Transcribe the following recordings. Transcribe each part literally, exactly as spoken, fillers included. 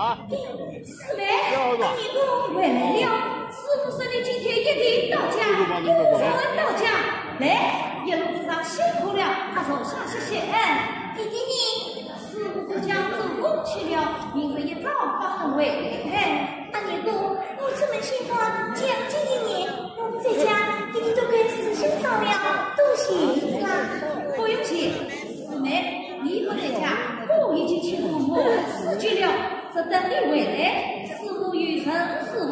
四妹，阿二哥回来了，师父说你今天一定到家，果然到家。来，一路之上辛苦了，快坐下歇歇。哎，弟弟呢？师父回家做工去了，明日一早方能回来。阿二哥，我出门心慌，将近一年，我不在家，弟弟都该思想着了，多谢你啦。不用谢，四妹，你不在家，我已经请过我师姐了。 只等你回来，师父有人侍奉，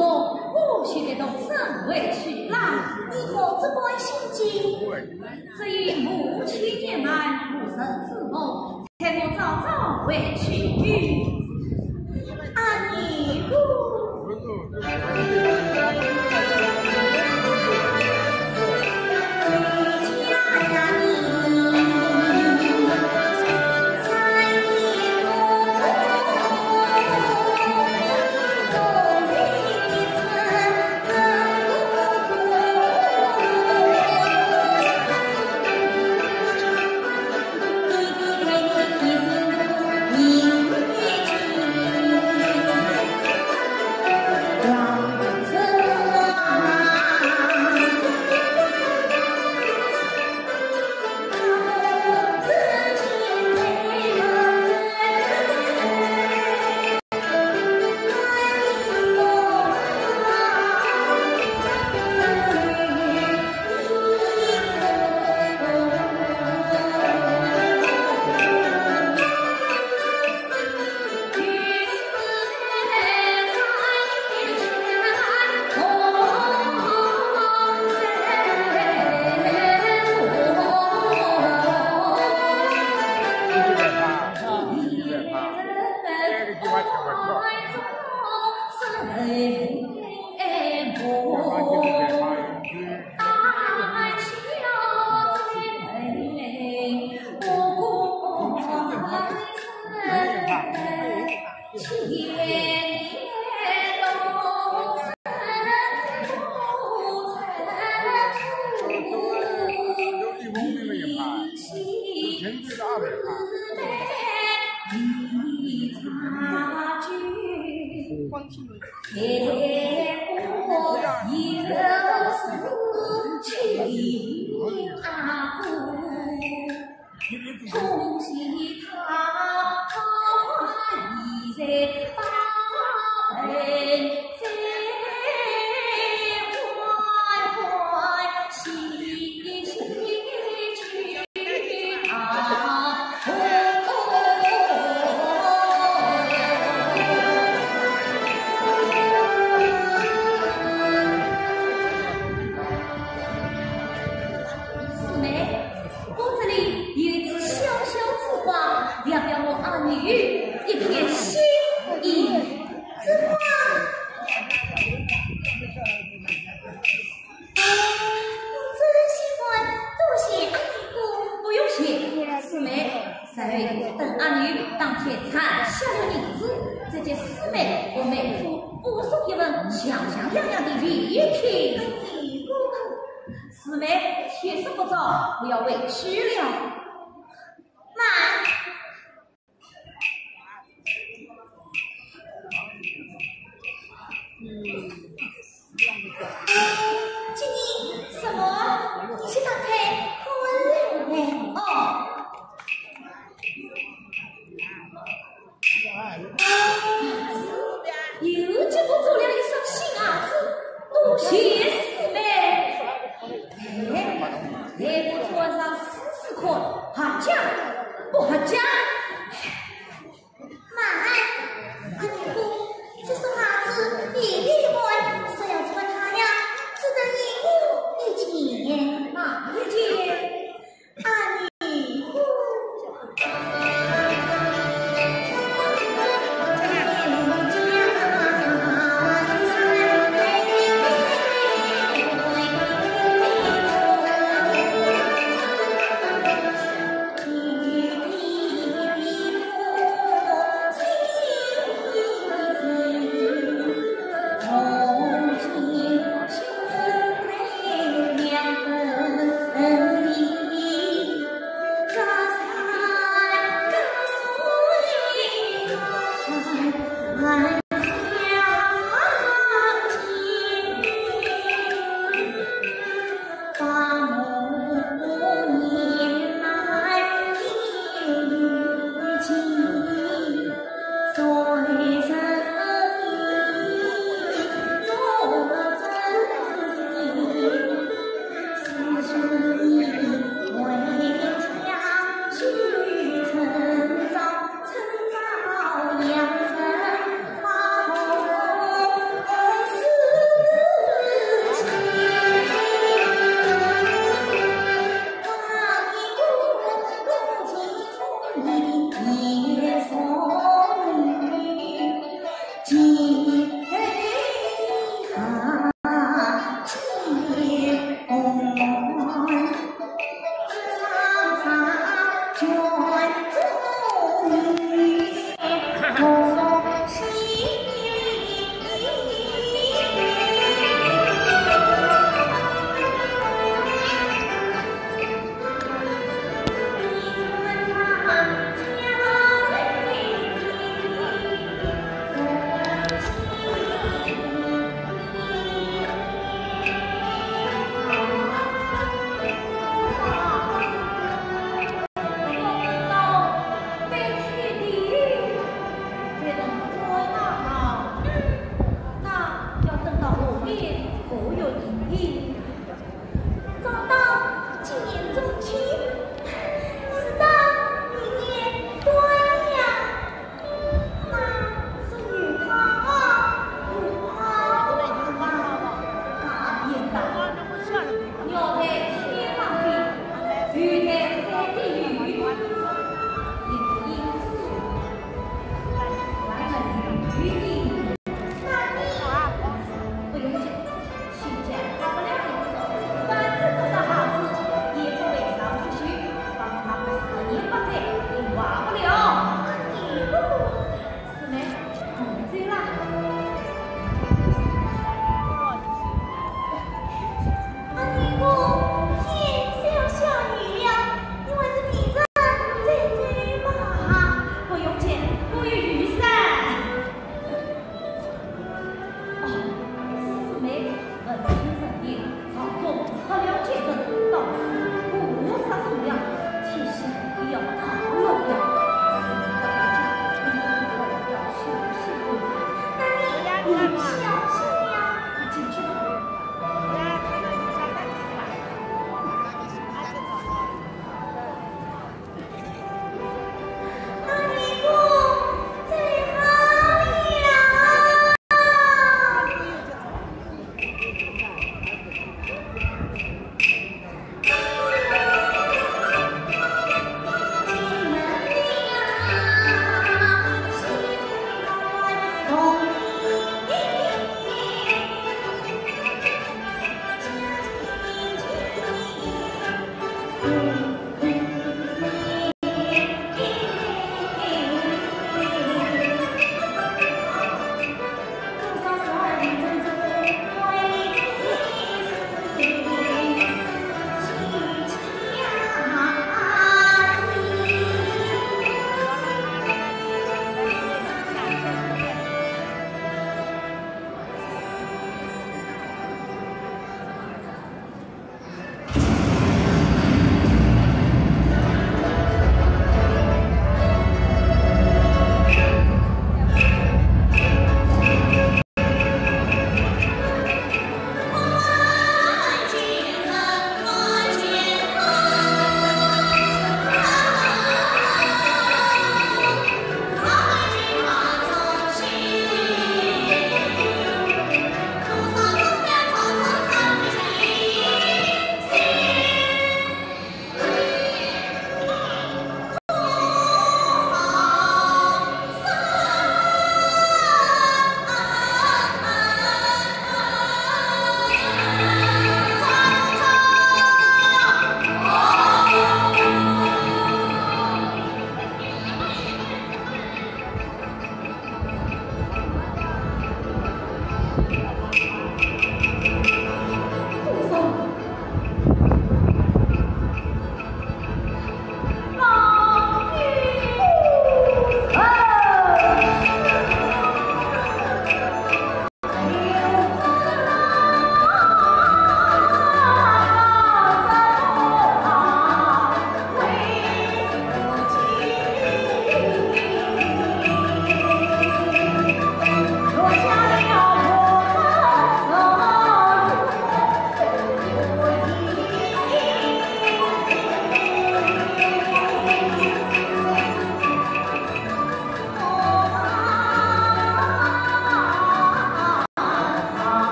我先得动身回去啦。你何止关心这？只因母亲年迈，无人侍奉，待我早早回去。阿二哥。四妹，我这里有一枝小小之花，聊表我阿二一片心意。真话？ 我真喜欢，多谢阿二哥。不用谢，四妹，待等阿二当天产下了银子，再给四妹和妹夫各送一份像像样样的礼品。阿二哥。四妹，天色不早，我要回去了。慢。 金英，什么？你去打开，看来。哦。又给我做了一双新鞋子，多谢四妹。哎，来，我穿上试试看，合脚不合脚？ 慢，阿二哥，这双鞋子便宜一半，若要穿它呀，只得你我一件。哪一件？阿二哥。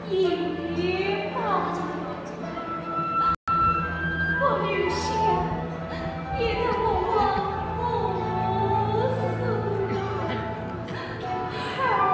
一把，我留下，也得我忘不了。孩儿啊。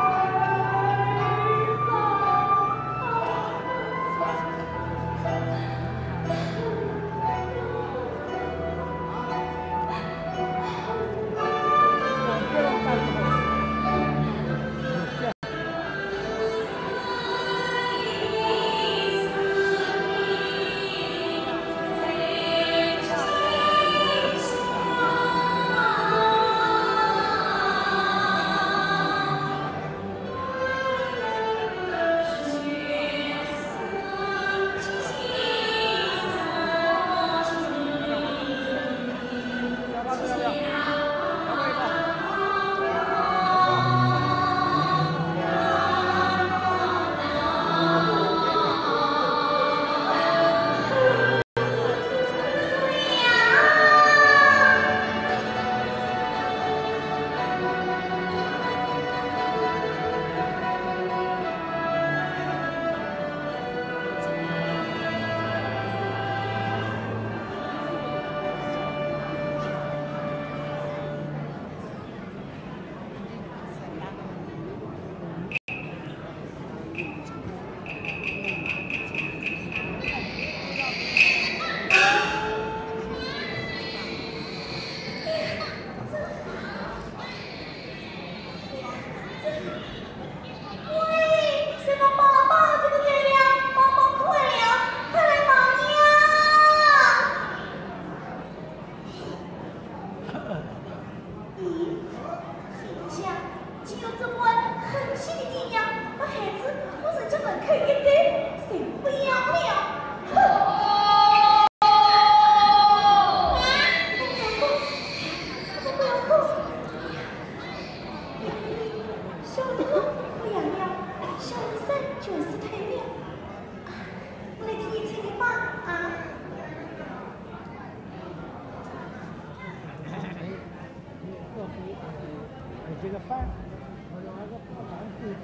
喂，谁把包包给我摘了？包包坏了，快来忙呀！咦，谁家竟有这般狠心的爹娘，把孩子放在这门口一丢，谁不要了？哼！不要哭，不要哭。 小鹿不养了，小雨伞就是退了。我来替你吹个风啊。这个风，我拿个风板吹吹。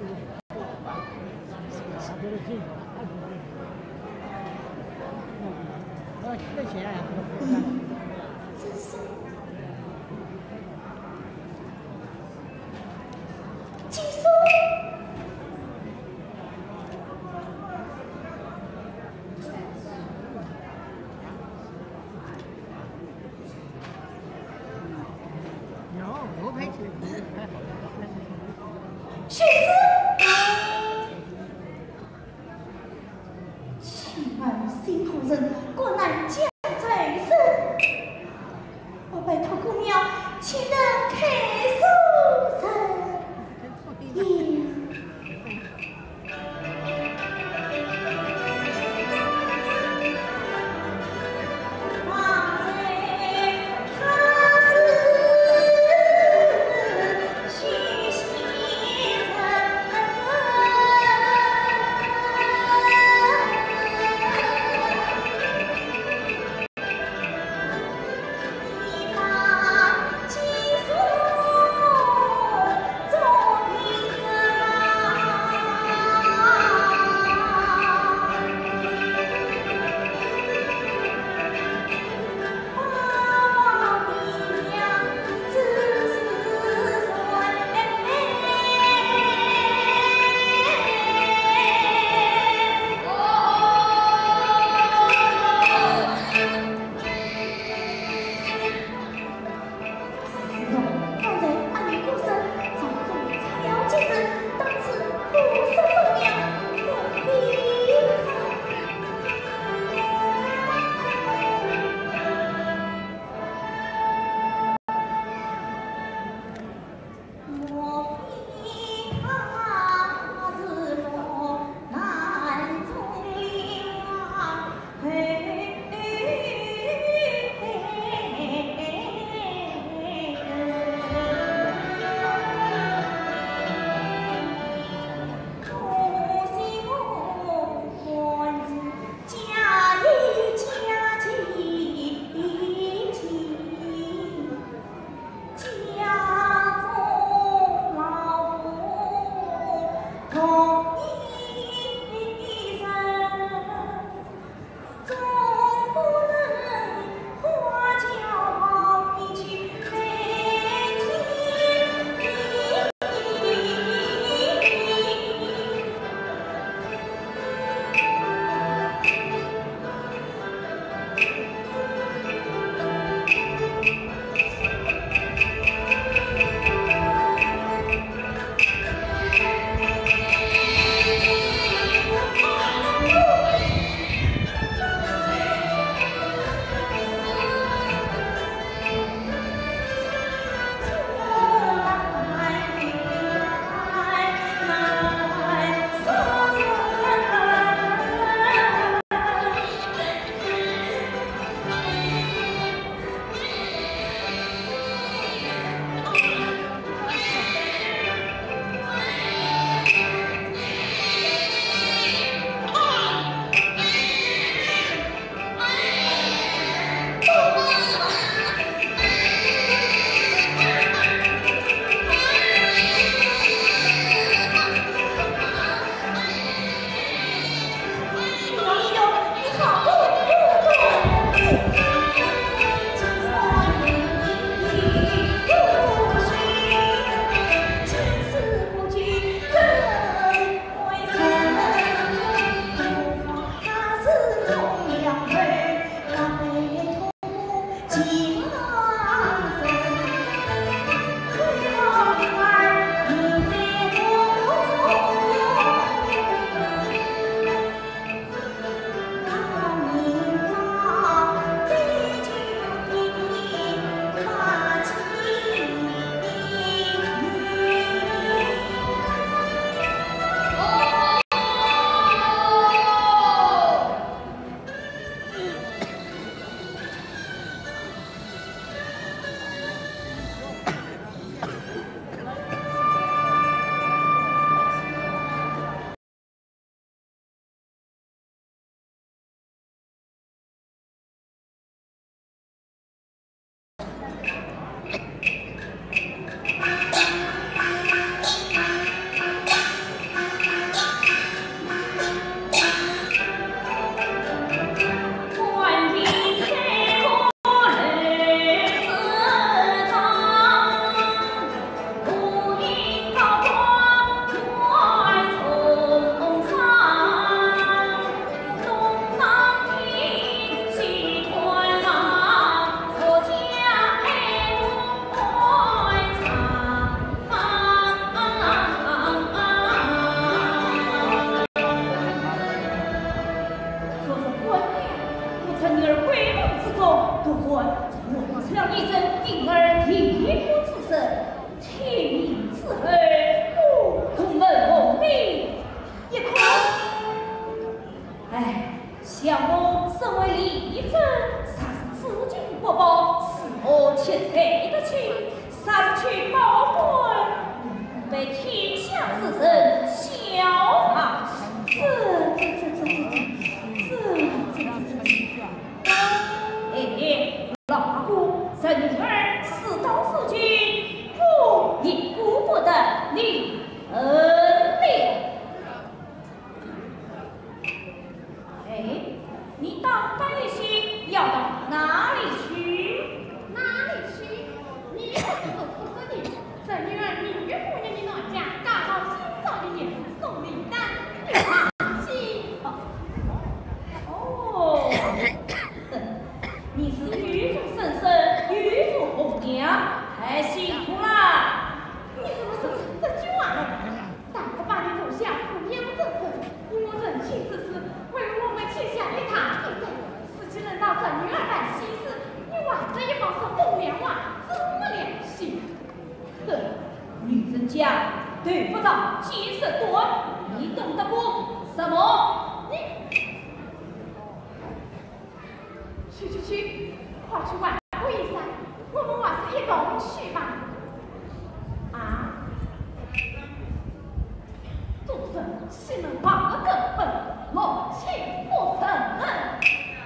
西门王的根本，落气不成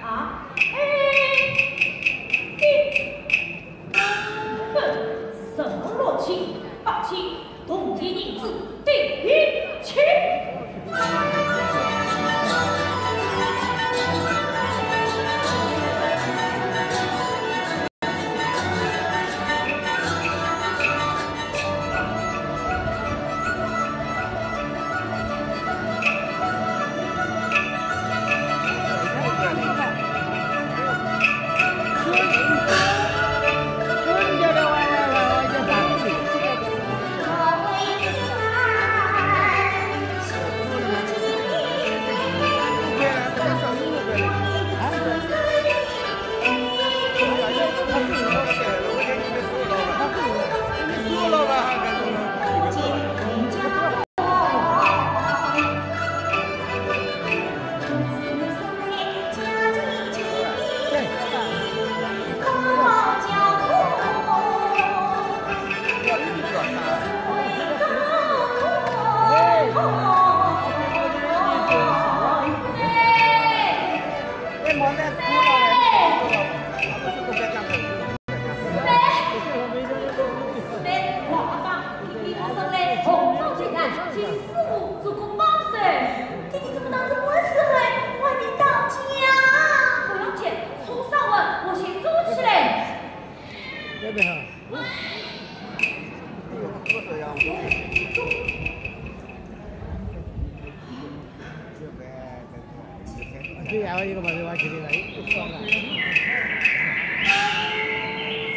啊！哎，你，哼，什么落气？八千铜钿银子抵一切。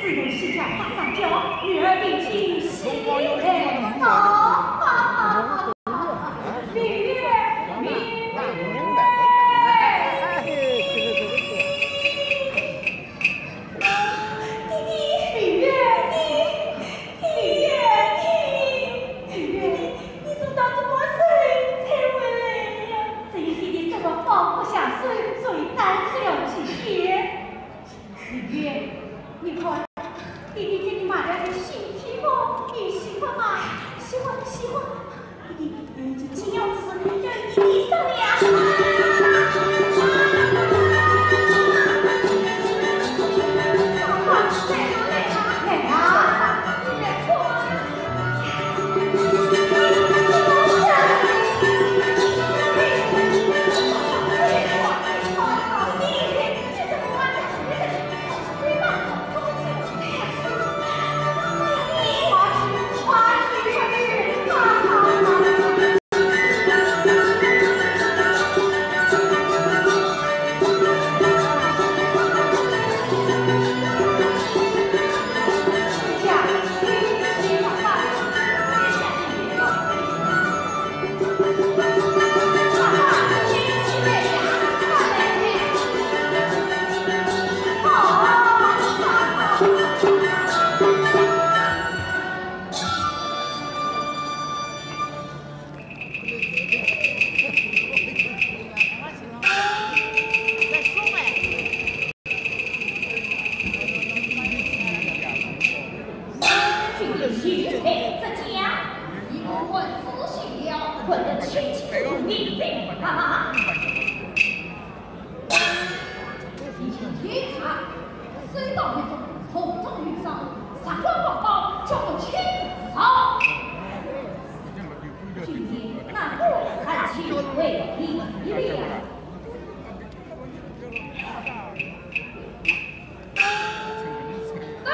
自从西家撒撒娇，女儿定亲西门房。李煜，李煜。 弟弟，李煜，你，弟弟，李煜，你，李煜，你，你怎么到这么深才回来呀？只因弟弟受了放不下手，所以耽搁了几天。李煜，你看，弟弟给你买了件新皮包，你喜欢吗？喜欢，喜欢。 弟弟，有一件紧要之事要与弟弟商量。来啊，来啊，来啊，来啊！ 君临秀才之家，你们还知晓了，还得清清楚楚明白啊！你请天茶，收到一种红中有赏，赏官宝宝，叫我清扫。今天那个还请为你一礼啊。 对，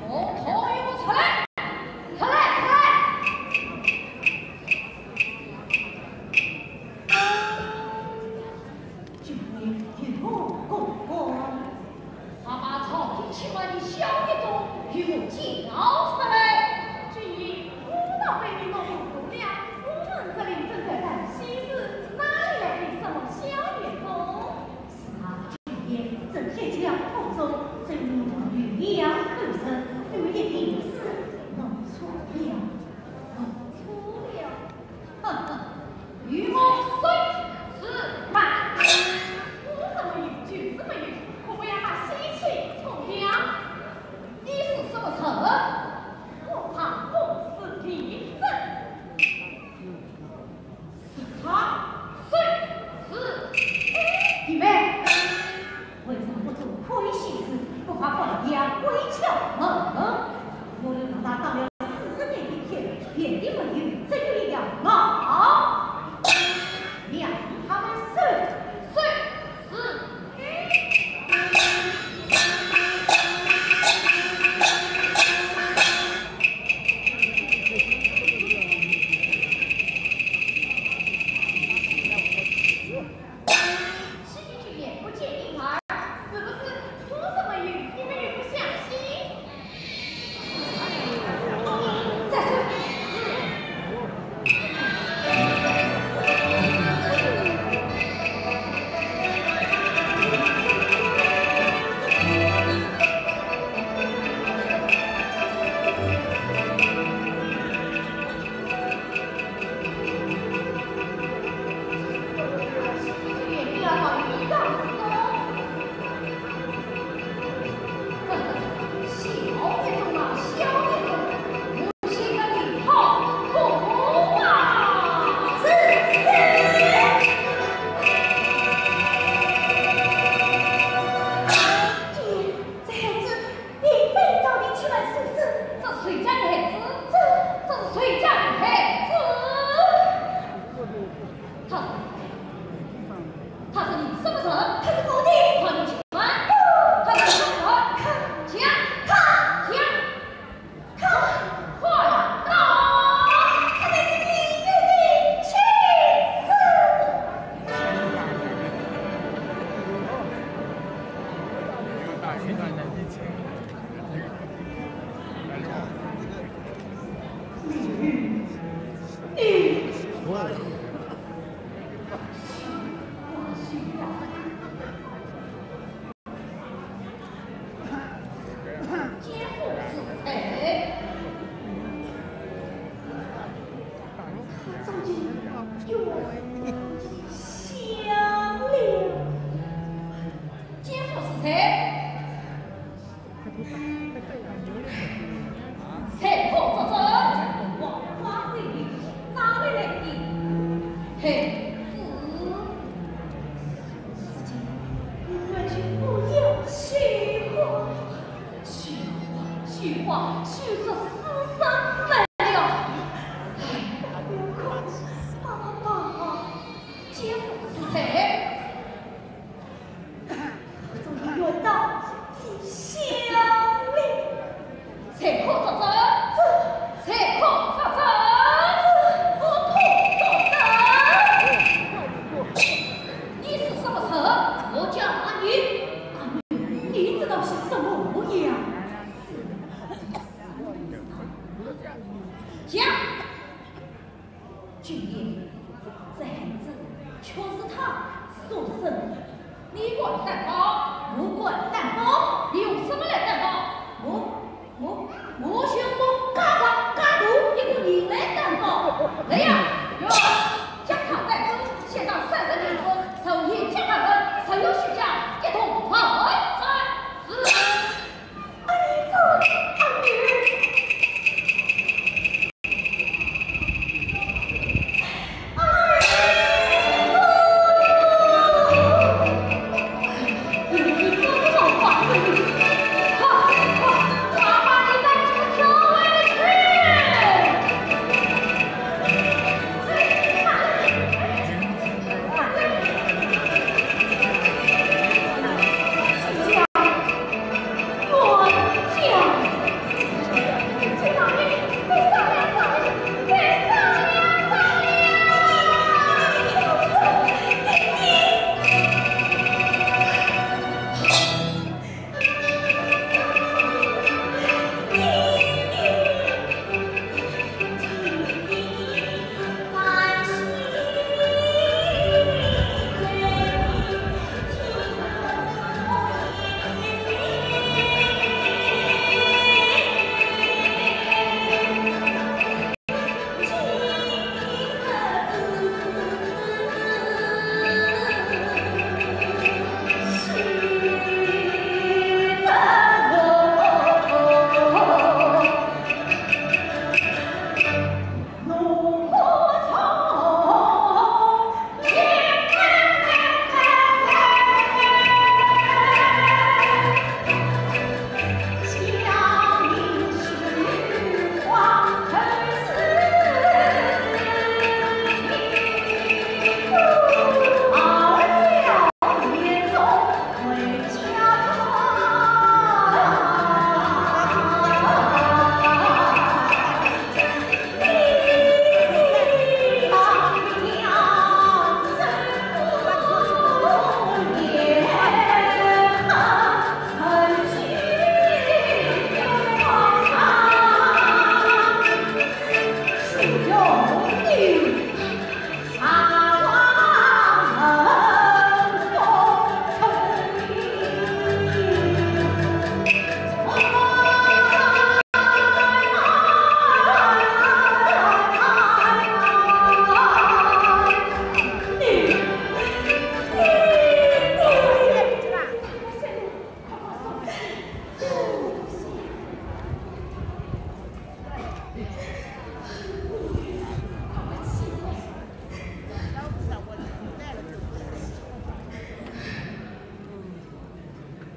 统统与我出来，出来，出来！今天一同过关，快把朝廷请来的小一种与我交出来。今日我倒被你弄糊涂了，我们这里正在谈喜事，哪奸夫是谁？他早已与我相恋。奸夫是谁？ 谁可作证？黄花闺女，哪里来的孩子？自己，你们就不要说话，说话，说话，说出私生子来了。哎，不哭，爸爸，爸爸，奸夫是谁？ 我终于轮到你想了。谁可作证？谁可作证？我可作证。你是什么人？我叫阿玉。阿玉，你知道是什么模样？讲。 今夜，这孩子就是他所生的。你敢担保？我敢担保。你用什么来担保？我，我，我用我家长家族一个人来担保。来呀，有，将他带走，先到三十九村，首先将他们所有虚假一同还在。是。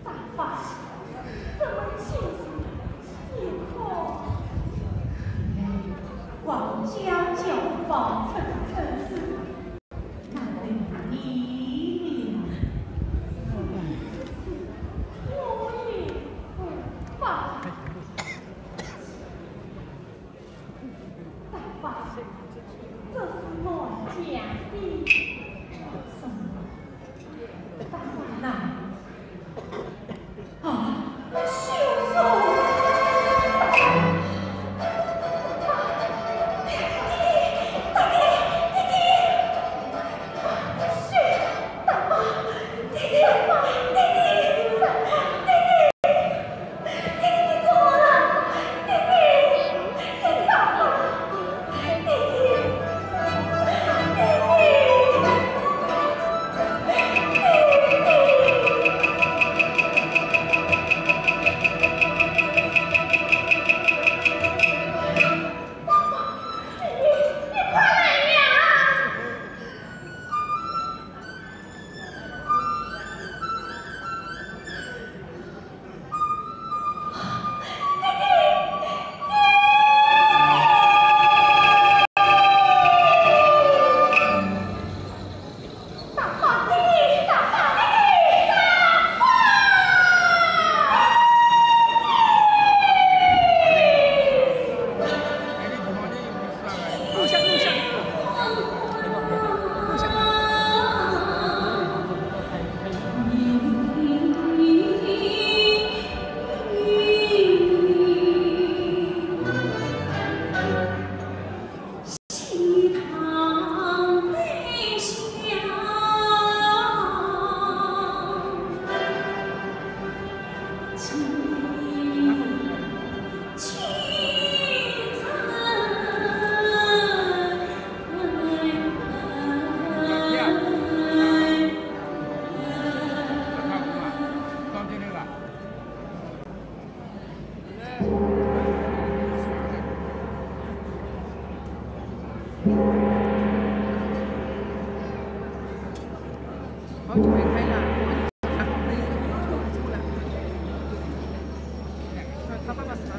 大伯，怎么今日你可……王家教坊出此丑事，难得你明了。事已至此，我也无法。大伯，这是我家的什么？ 大伯呐，啊，秀秀！大伯，大伯，好久没开了，我就想没事就出来。他爸爸死了。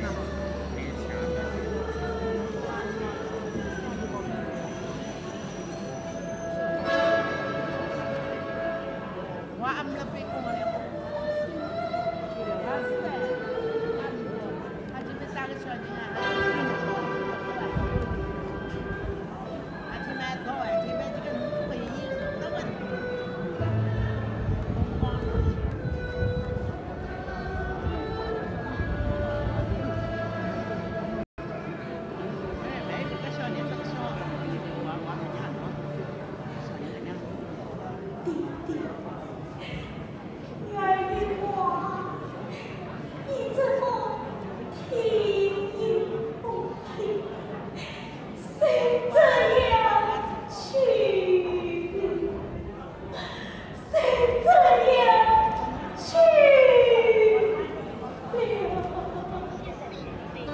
弟弟，女儿的话，你怎么听也不听？谁这样去？ 谁这样去了？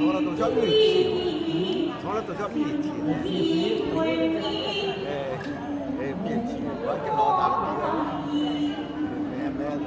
唱了多少乐器？唱了多少乐器？哎，哎，乐器，我跟老大，慢慢的。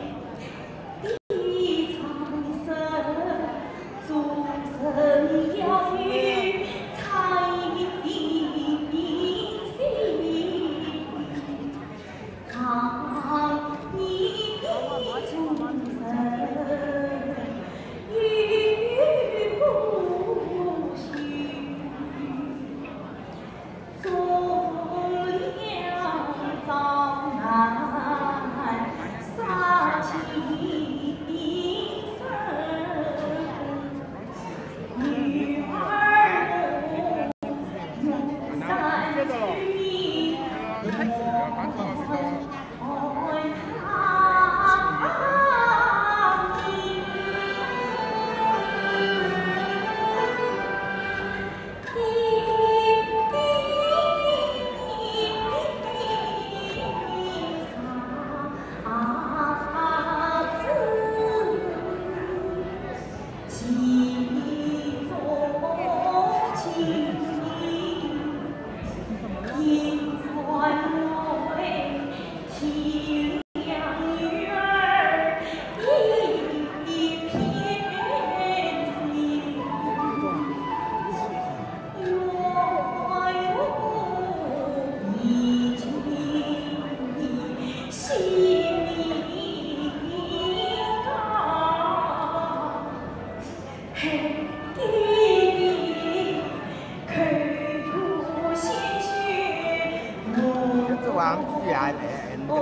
这个玩具啊，哎，哎，那个对，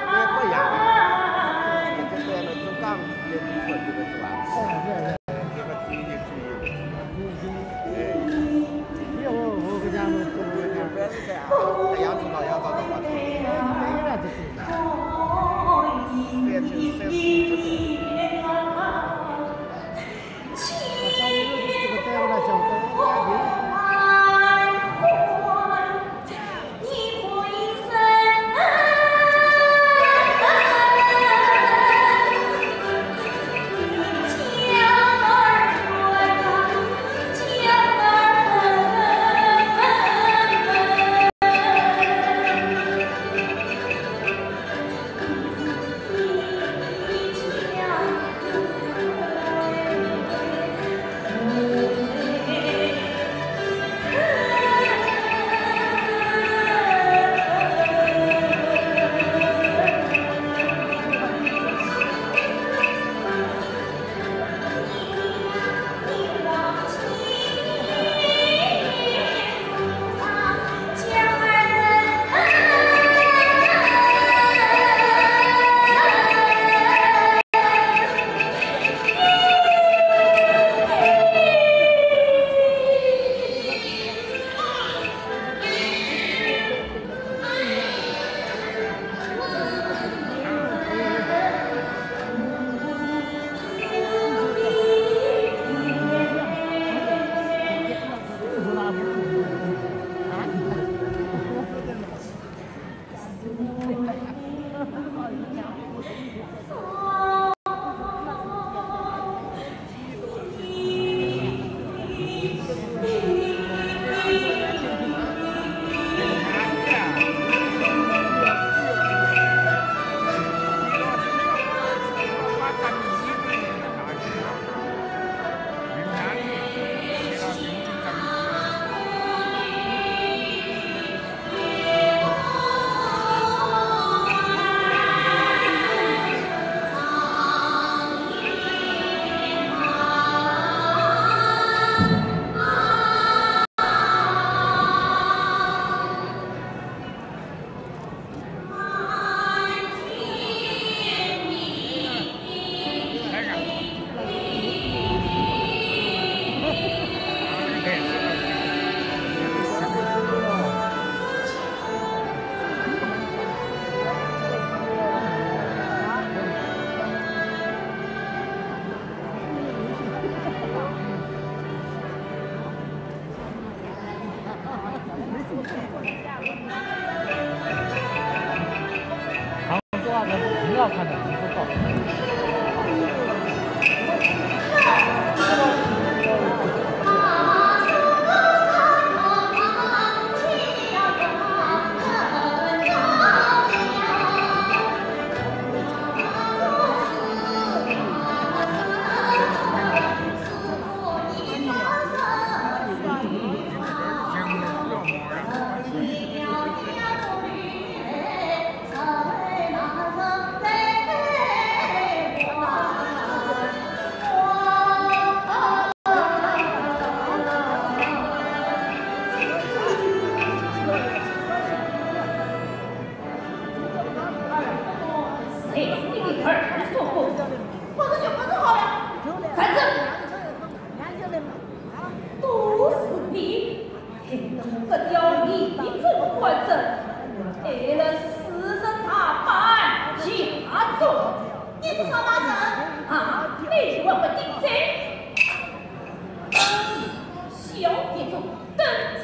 哎，不一样的。这个对了，就刚才你说这个是吧？哎，对，对。这个注意，注意。哎。对，对，对，不要是这样，这个不要是这样，这样子老要找到我。对了，这是。对，对，对，对。 我上次用的这个带回来小的，那也是。正，挨了四十大板下咒。你这啥大人？啊，你还不顶嘴？小店主登场，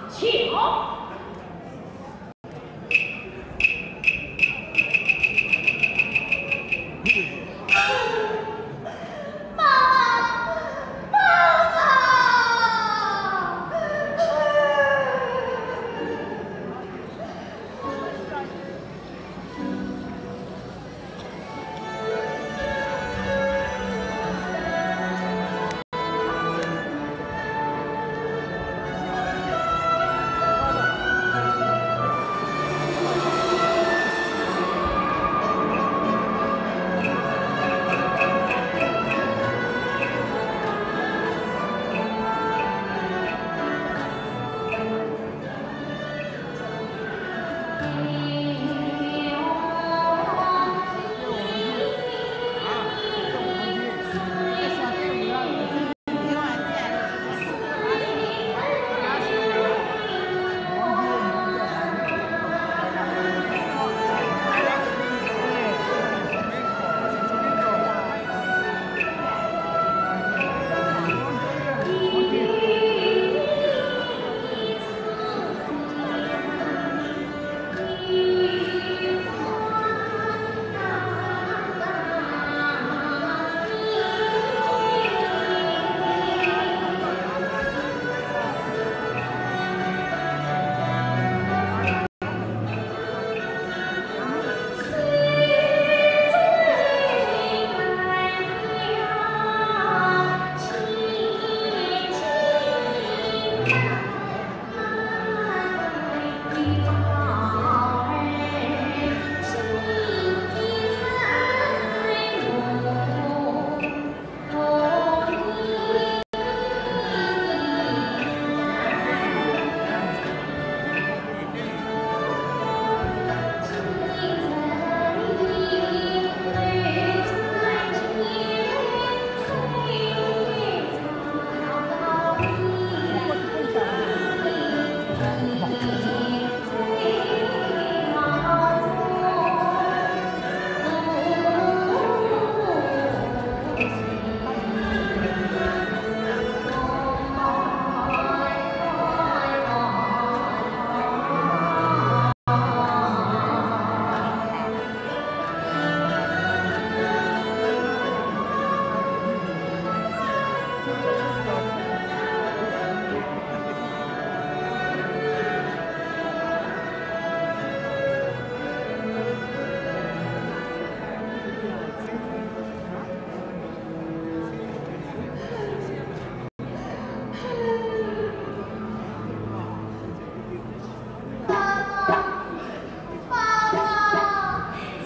请。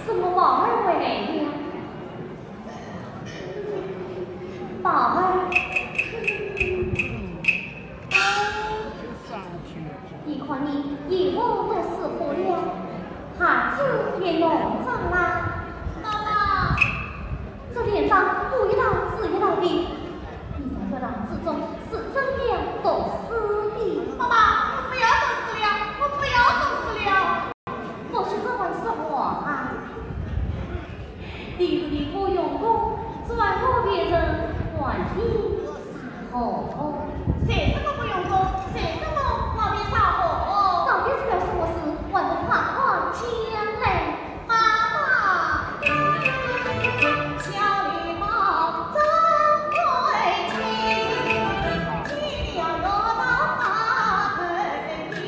什么宝二回来了？宝二。 你看你衣服都湿透了，鞋子也弄脏了。妈妈，这脸上糊一道紫一道的，你在这浪子中是真的要毒死的。妈妈，我不要毒死了，我不要毒死了。我是这般说话啊。 你是你不用功，专和别人玩的啥好？谁说我不用功？谁说我玩的啥好？到底是要什么事？还不快快讲来！妈妈，小狸猫真会听，听了要到花盆里。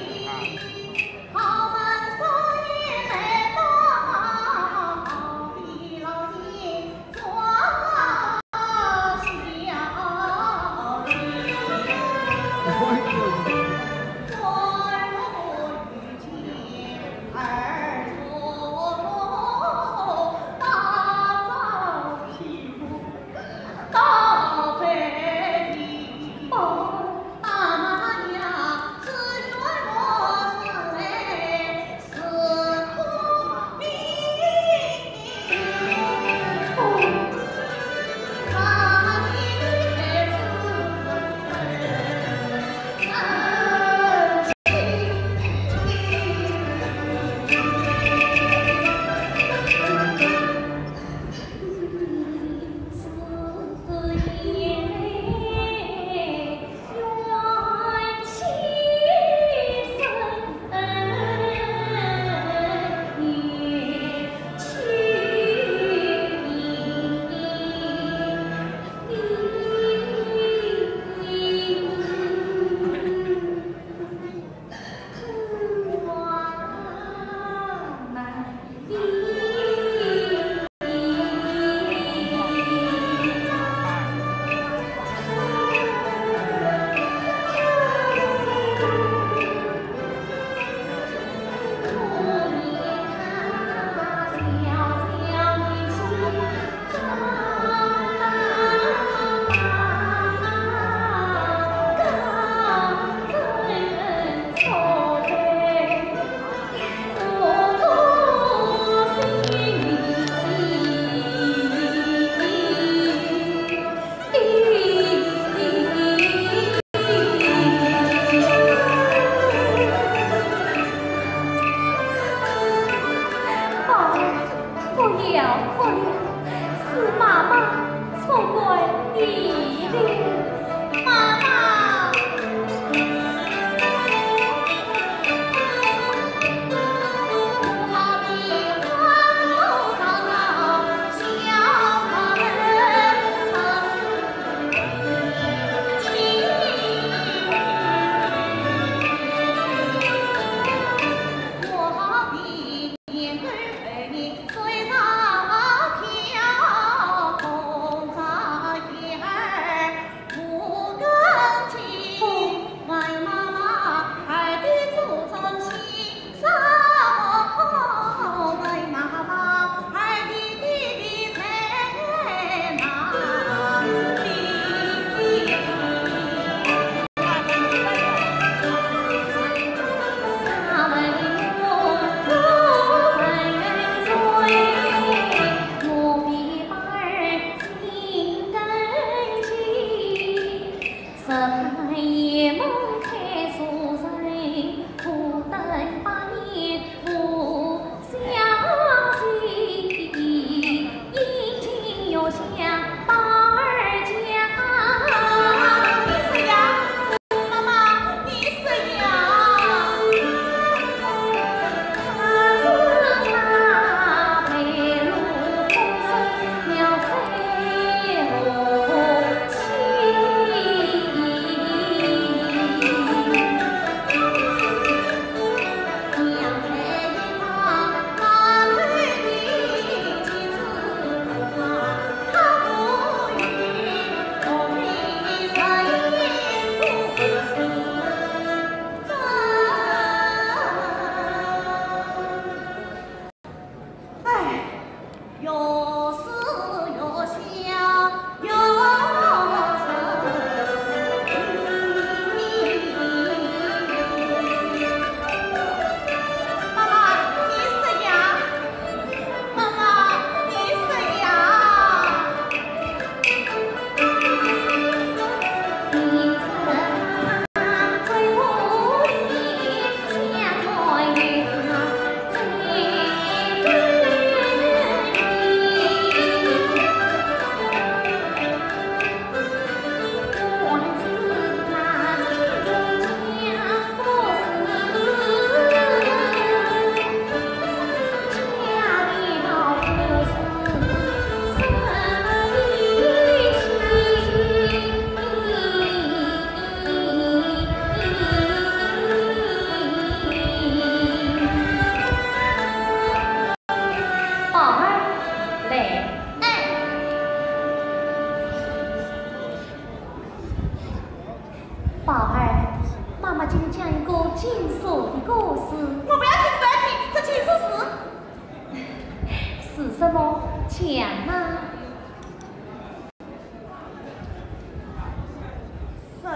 什么？讲啊！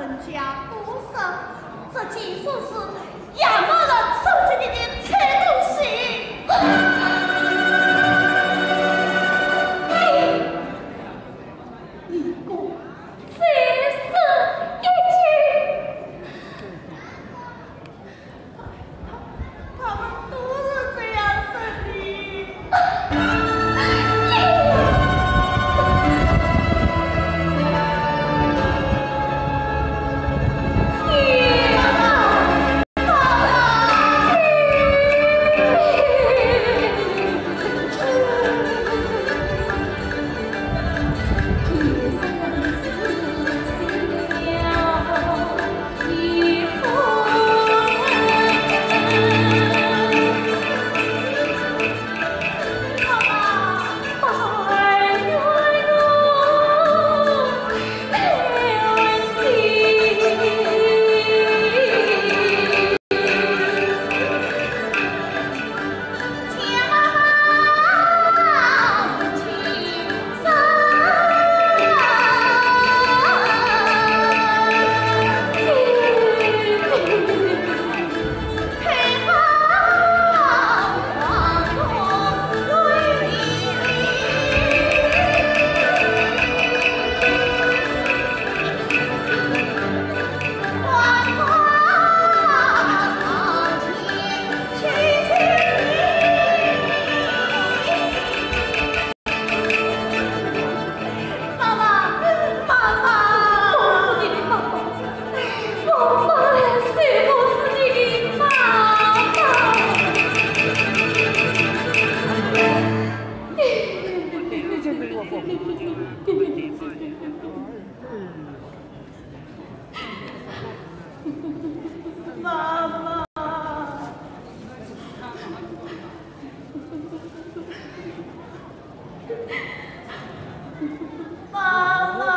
人家都说这件事是杨某人送给你的彩东西。哎，你给我再说一句。 他们都是这样说的。妈妈，妈妈，我是你的妈妈，我当然是我是你的妈妈。妈妈。 妈妈。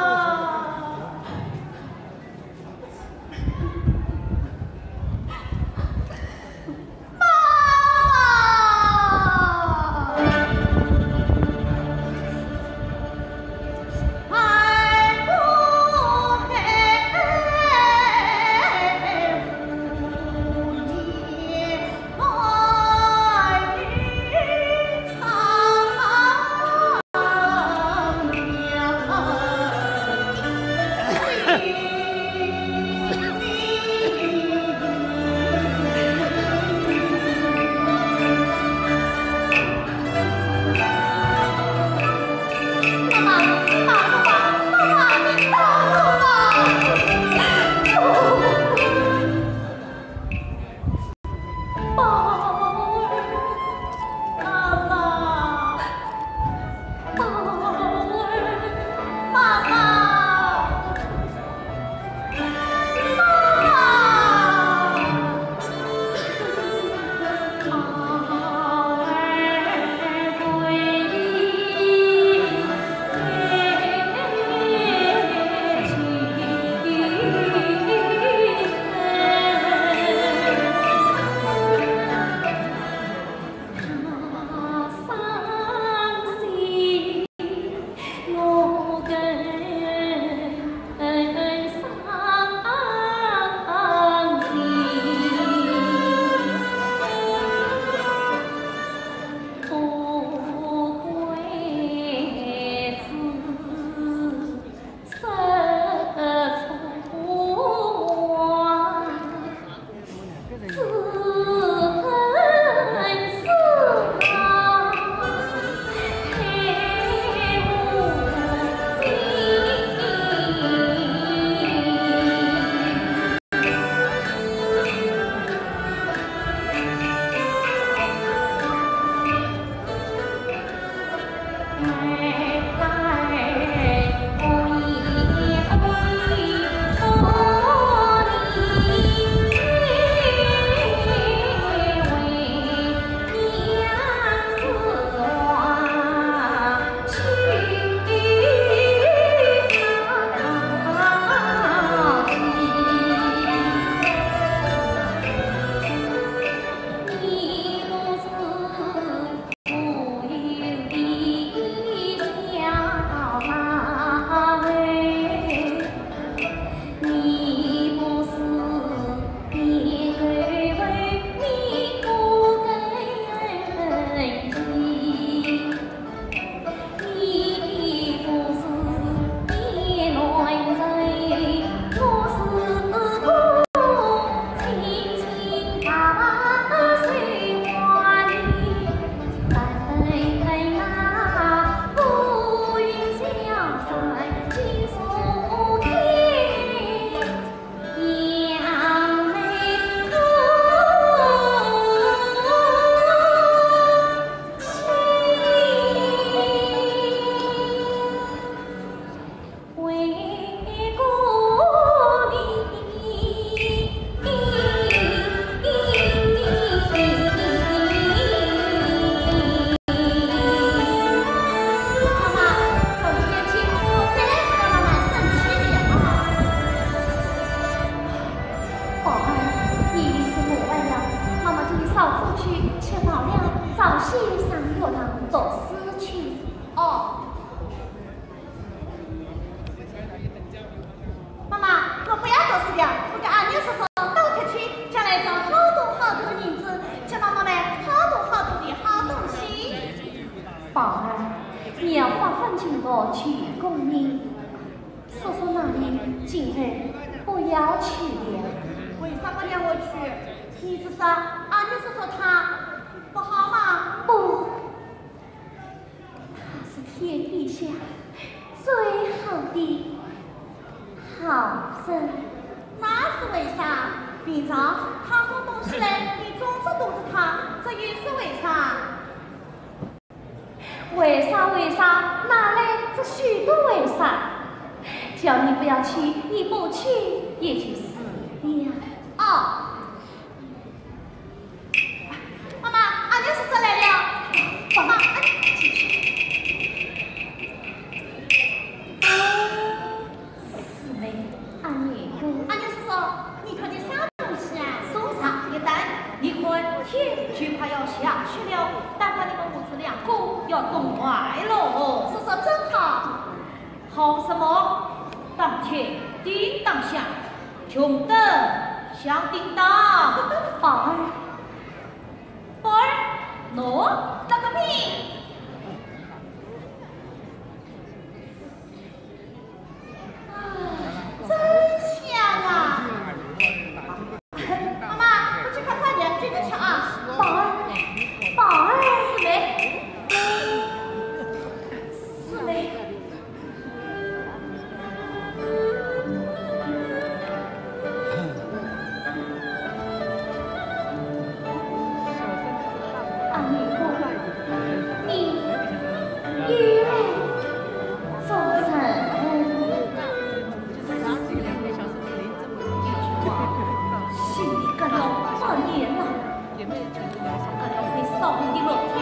先生学堂读书去。哦。妈妈，我不要读书了，我给阿牛叔叔倒贴去，将来赚好多好多的银子，给妈妈买好多好多的好东西。宝儿，你要发奋勤读取功名。 叔叔那里今后不要去了。为啥不让我去？你是说阿牛叔叔他不好吗？不，他是天底下最好的好人。那是为啥？平常他送东西来，你总是躲着他，这又是为啥？ 为啥为啥，哪来这许多为啥？叫你不要去，你不去也就是了。哦。妈妈，阿牛叔叔来了。妈妈，阿牛叔叔。 四妹，阿牛哥。阿牛叔叔，你看见啥东西啊？送上一单，你看天就快要下雪了，大概你们母子两个要冻坏了。叔叔真好。好什么？当天叮当响，穷得响叮当。宝儿，宝儿，喏，那个命。 啊，真香啊！妈妈，快去看看，你要接着吃啊。宝儿，宝儿，四妹，四妹。阿牛哥，你又来 做人，一句话，心里感到半年了，感到会烧你的脑子，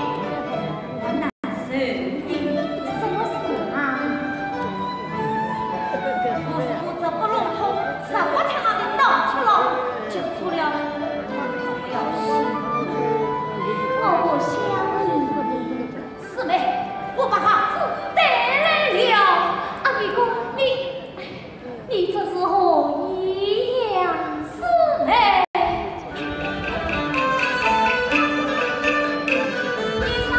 我难受的。什么事啊？我是不这不弄痛，什么天上的倒出了，就出了，我要死了，我不想你。 四妹，我把孩子带来了。阿牛哥，你，你这是何意呀？四妹，你是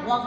妈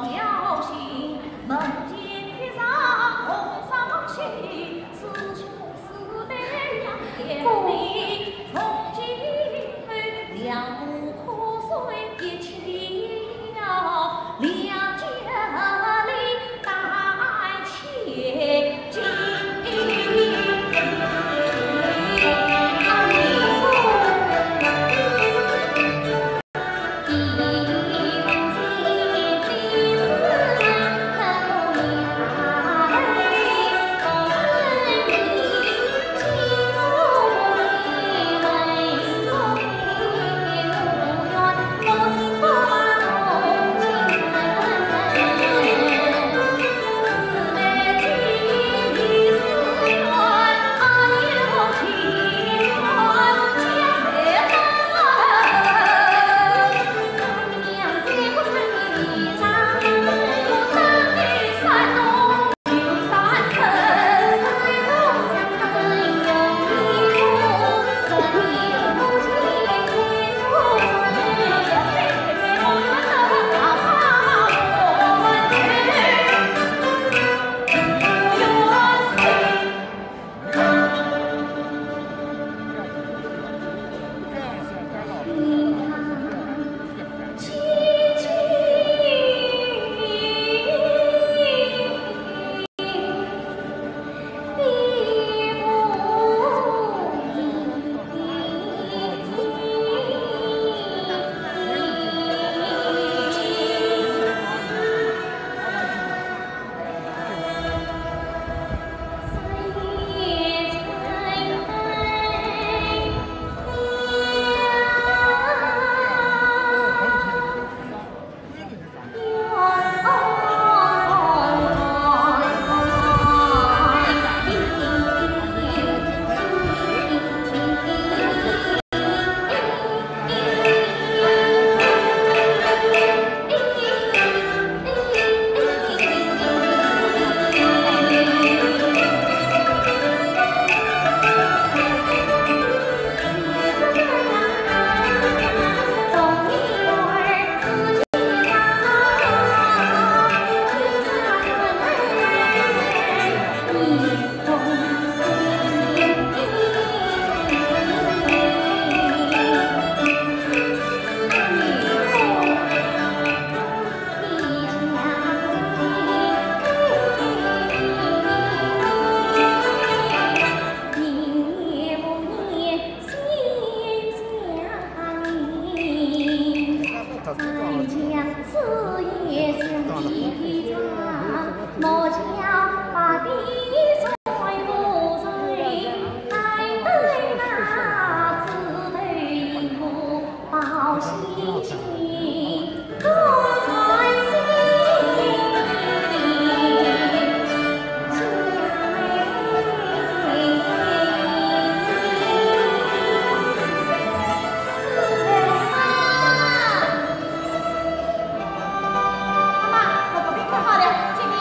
妈，我把冰块好了，请你。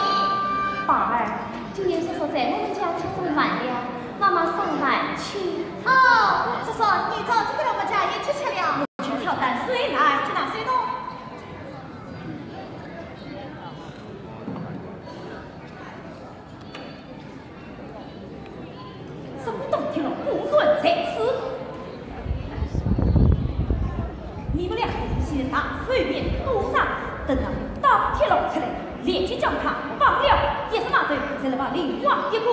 宝儿，今年叔叔在我们家吃这么晚了，妈妈送饭去。哦，叔叔，你早就跟我们家一起吃了。去挑担水来，去拿水桶。 这么多铁笼果然在此。你们两个先拿水边路上，等到大铁笼出来，立即将他绑了，一时码头再来把林王一个。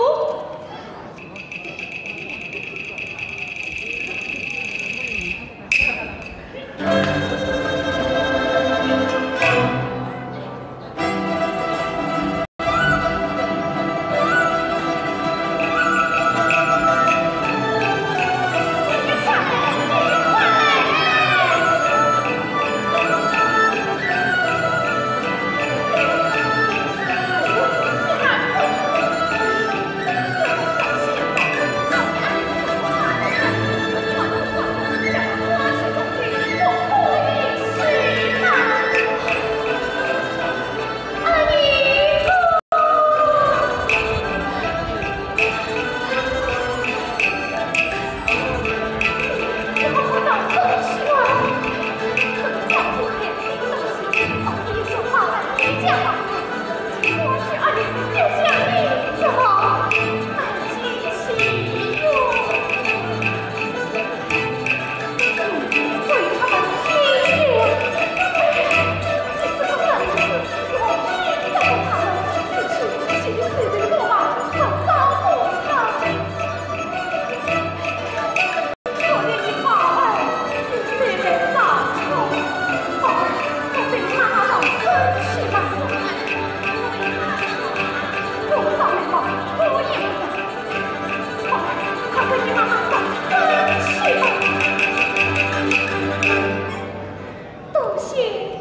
多谢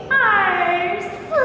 二嫂。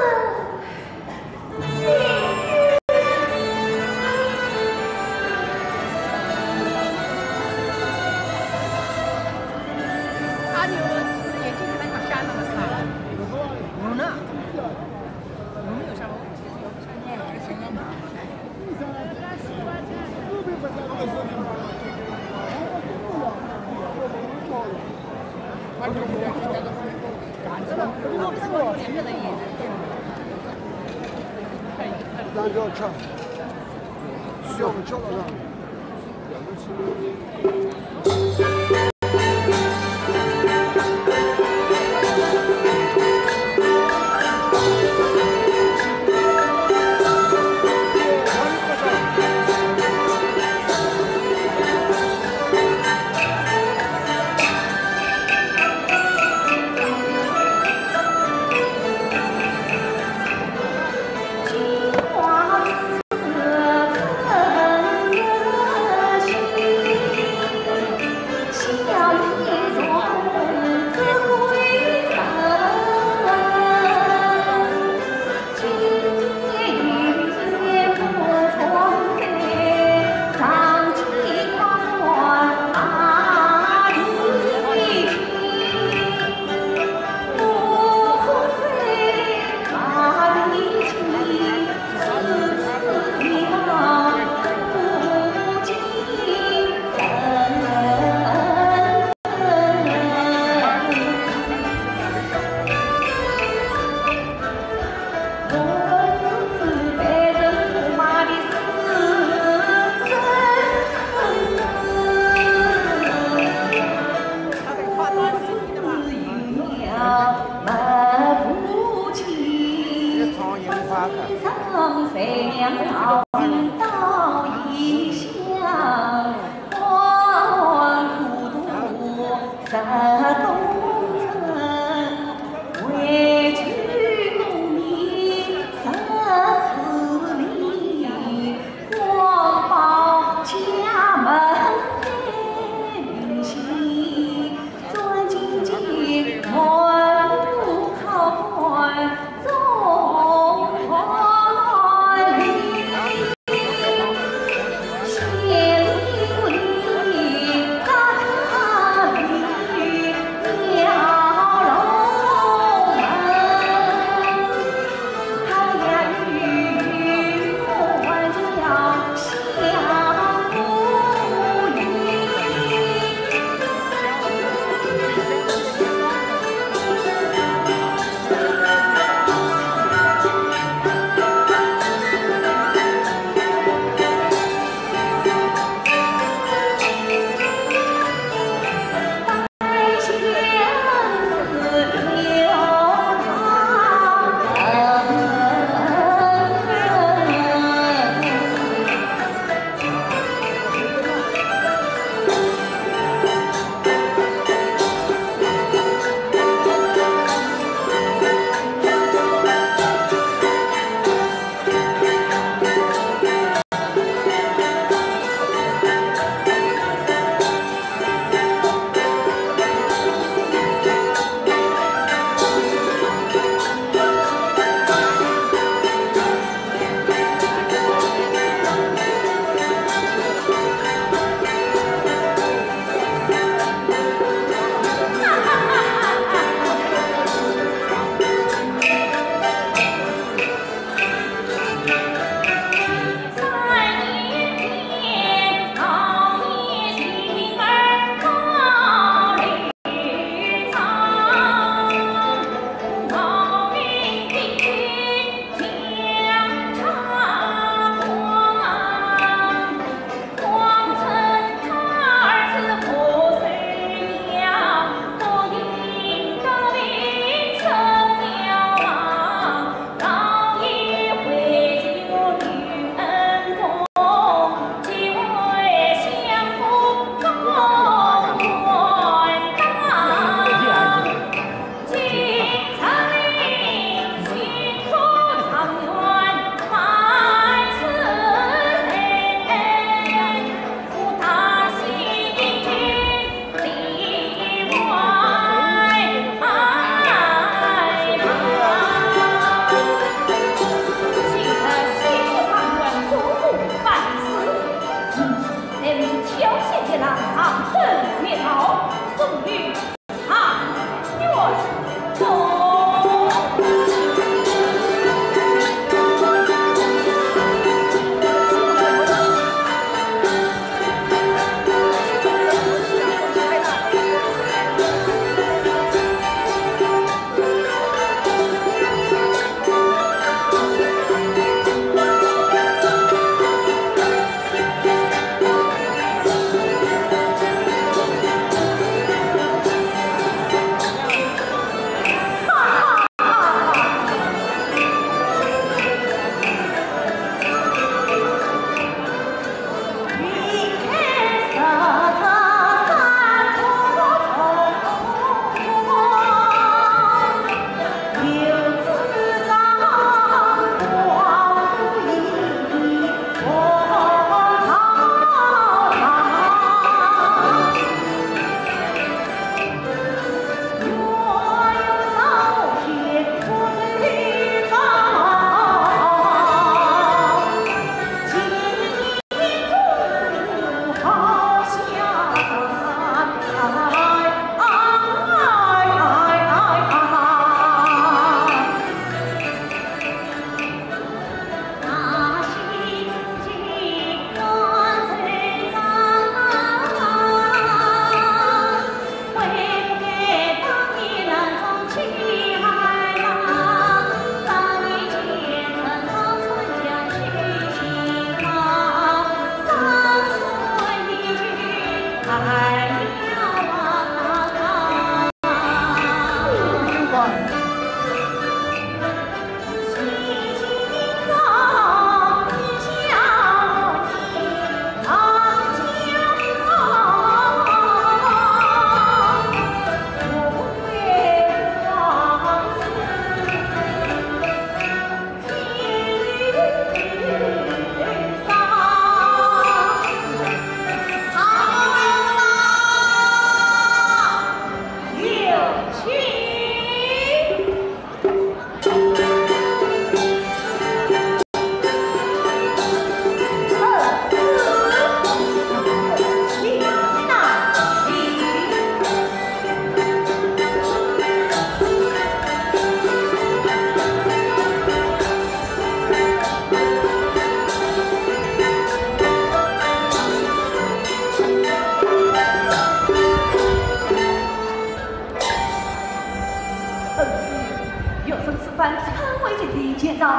见证恩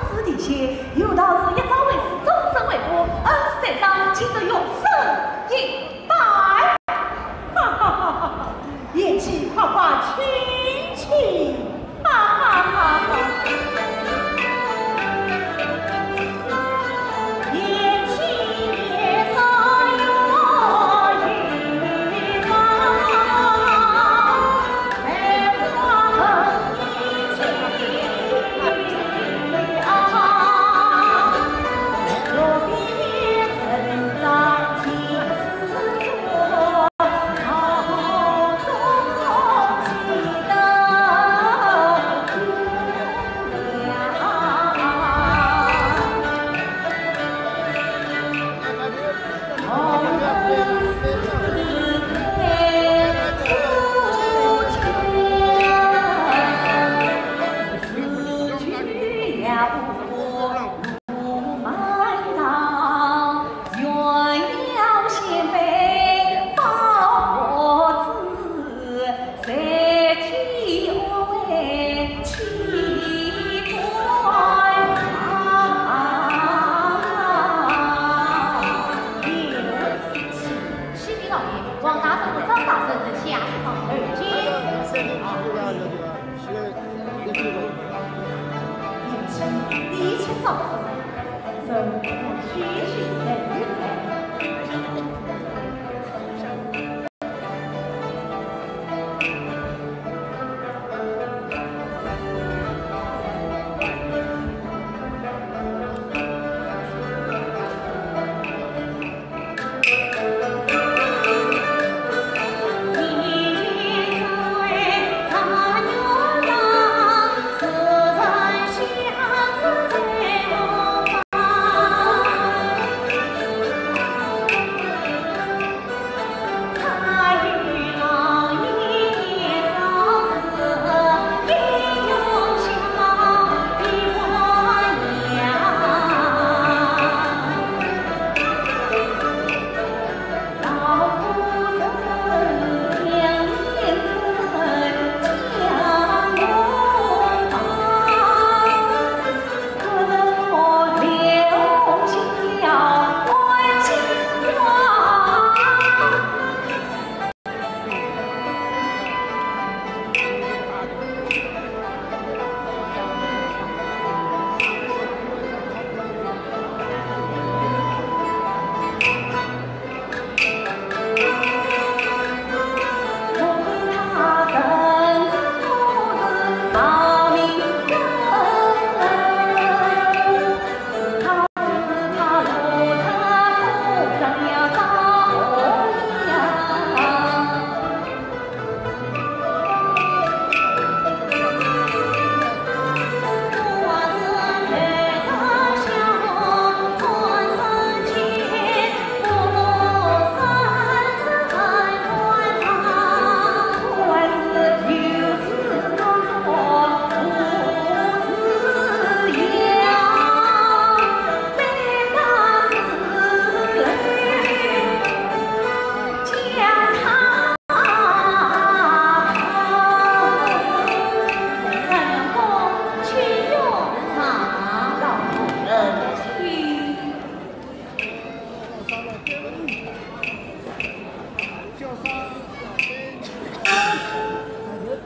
师弟子，有道是一朝为师，终身为父，恩师在上，岂是永生以待？哈哈哈哈哈！贤婿快快请起，哈哈哈哈哈！贤婿年少有 启禀老爷，王大人和张大人正下旨堂而去。贤婿，你且稍坐，臣我去请人来。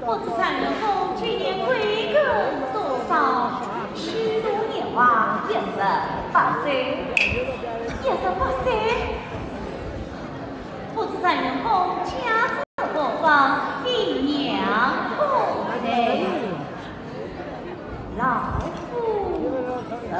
不知状元公今年贵庚多少？虚度年华，一十八岁。一十八岁？不知状元公家住何方，爹娘何在？ 老夫人。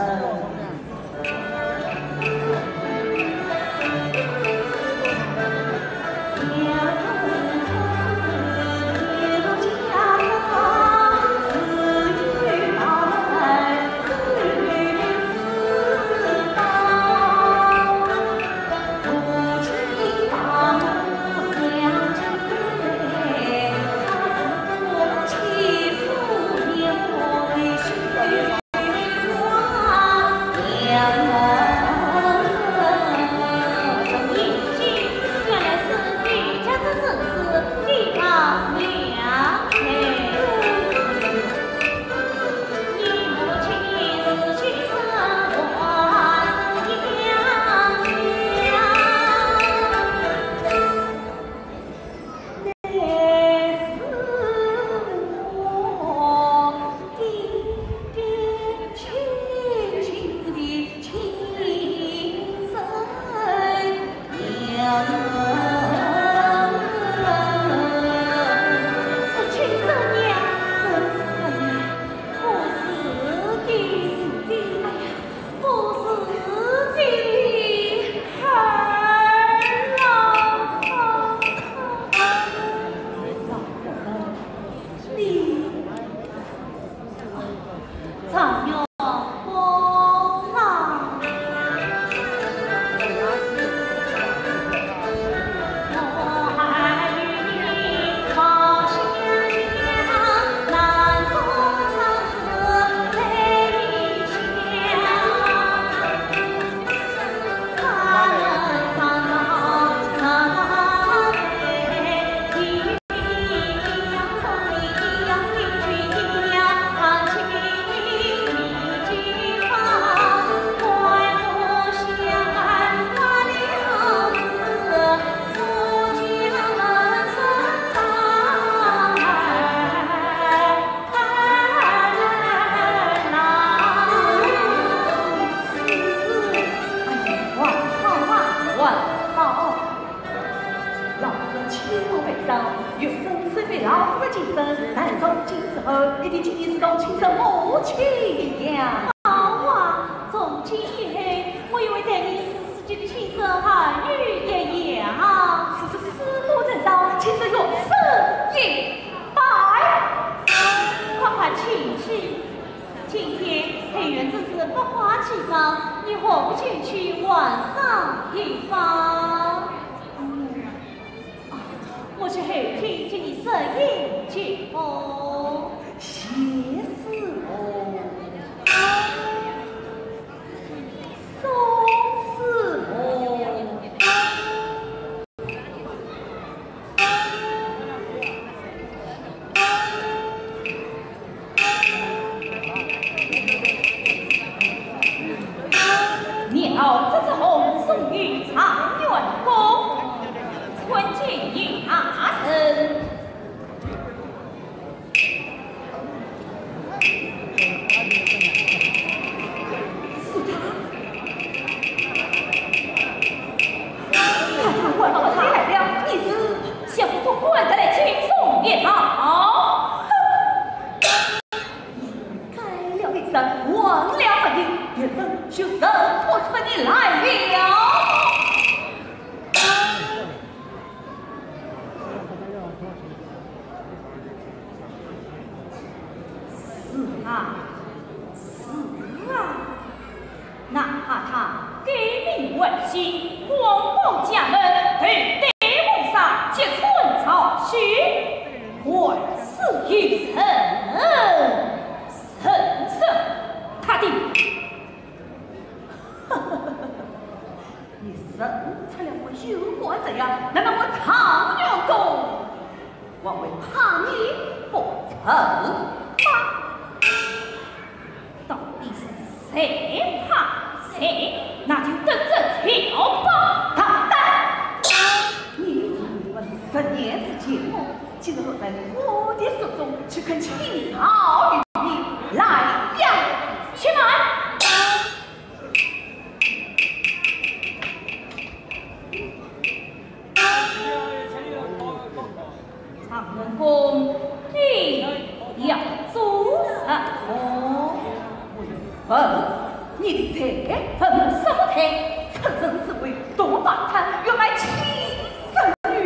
院正是百花齐放，你何不前去玩赏一番？嗯，啊，我去后厅替你设宴接风。谢师傅，宋师傅。 念老这只红送与状元公，参见大人。是他。他怎么会到这里来了？你是想不出官的来轻松一套。 改了名声，忘了本名，别人就认不出你来了。是啊，是啊。 哪怕他改名换姓，光顾家门，头戴乌纱，结穿朝靴，还是一人，人是他的。你认出了我有官怎样？难道我状元公 还会怕你不成吗？到底是谁怕谁？那就等着瞧吧！大胆！你与我十年之间，竟然落在我的手中，岂肯轻饶于你？来呀，且慢！ 状元公，你要做什么？问你的才，问什么才？趁人之危，独霸占，欲卖亲政女。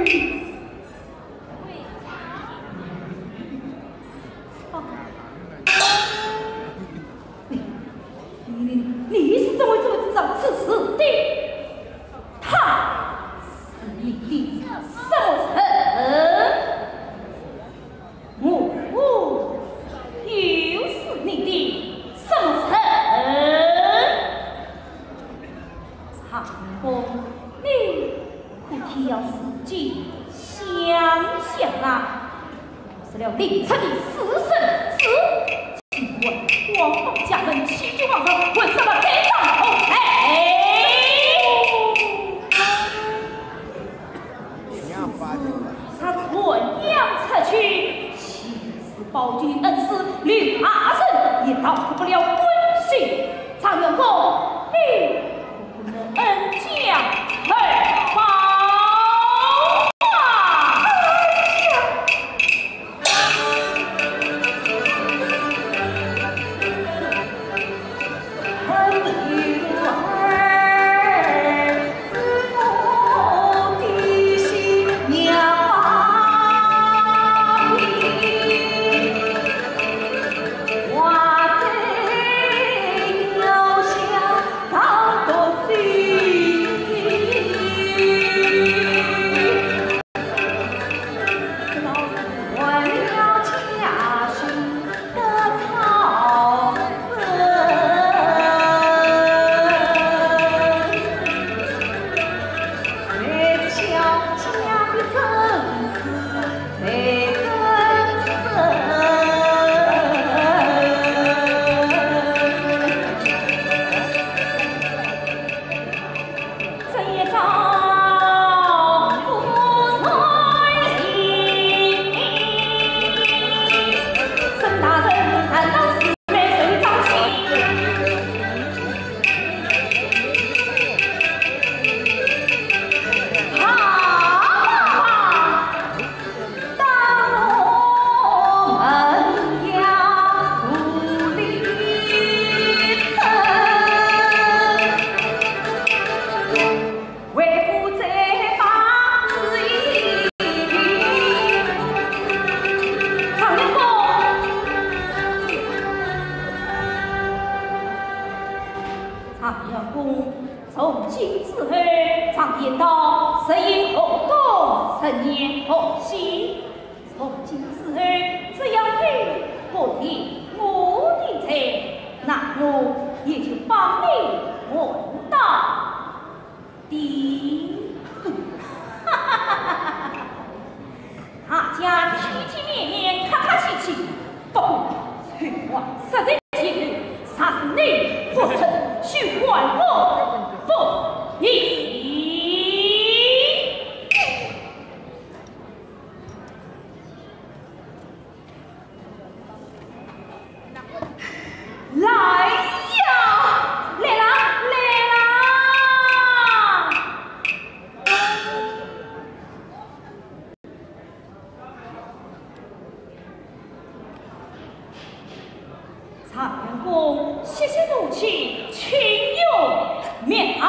你，你，你，你是怎么做得知道此事的？他是你的什么人？我，我又是你的什么人？长风，你可替我仔细想想啊！ 失了林冲的私生子，竟敢光顾家门，欺君罔上，混什么该当奴才？此事若传扬出去，岂是保举恩师，连大人也逃脱不了关系。状元公，你 恩将仇报啊！状元公，从今之后，常言道，人有何东，人言何西。从今之后，只要你不听我的，那我也就帮你完到底。大家体体面面，客客气气，不过翠花实在前头，若是你不成，休怪我不义。来呀，来啦，来啦！状元公息息怒气，情有面貌。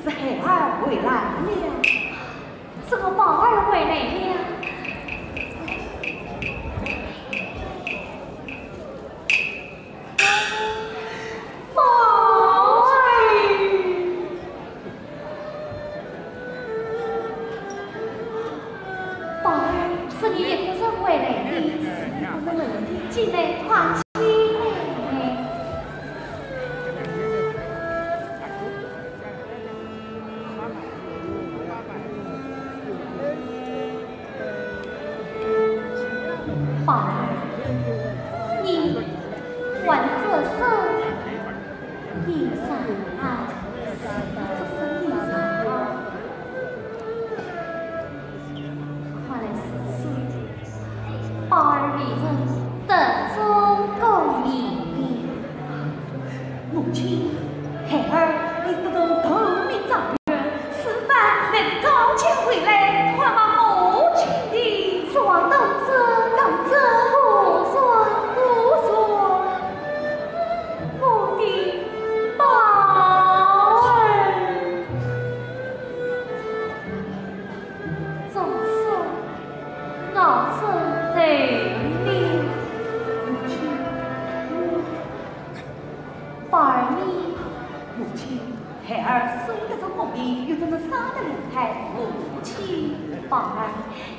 是孩儿回来了。是我宝儿回来了。宝儿，宝儿，是你一个人回来的？是我一个人回来的。进来，快进来。 宝儿，你还着什衣裳啊？是着什衣裳啊？看来如此，宝儿未曾得中过你。母亲，孩儿已是个头名状元， 此番乃是高见回来，还望母亲的。说道：这，道：这，不说，不说，我的宝儿。总算熬出头了。母亲，我 宝儿你。母亲，孩儿虽得中功名，又怎能舍得离开母亲？宝儿，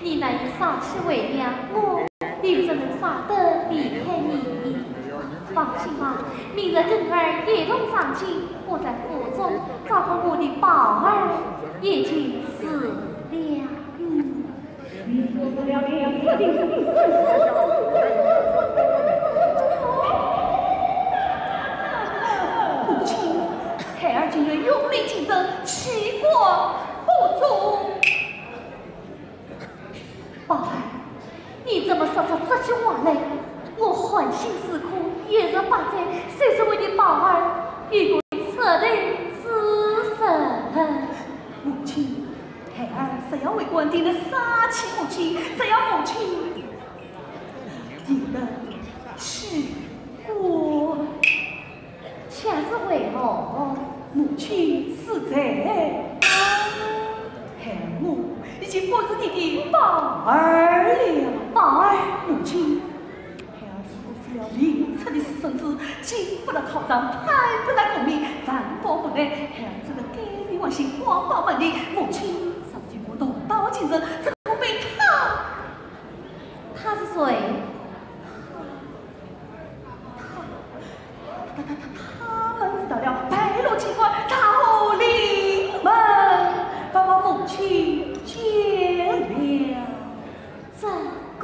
你难以舍弃为娘，我又怎能舍得离开你？放心吧，明日跟儿一同上京，我在府中照顾我的宝儿也就是了。嗯。 母亲，孩儿情愿用命尽征，岂敢不从？宝儿，你怎么说出这句话来？我寒心思苦，一日八载，就是为你宝儿一个出头之日。母亲， 孩儿若要为官，定能舍弃母亲，若要母亲，定能弃官。却是为何？母亲死在，孩儿我已经不是你的宝儿了。宝儿，母亲， 孩儿如果失了临出的私生子，进不了考场，攀不上功名，万般无奈，孩儿只能甘愿放弃光宝门第。母亲，如今我同到京城，怎可被他？他是谁？他，他，他，他，他们知道了，败落机关，大祸临门，把我母亲见了。 这个。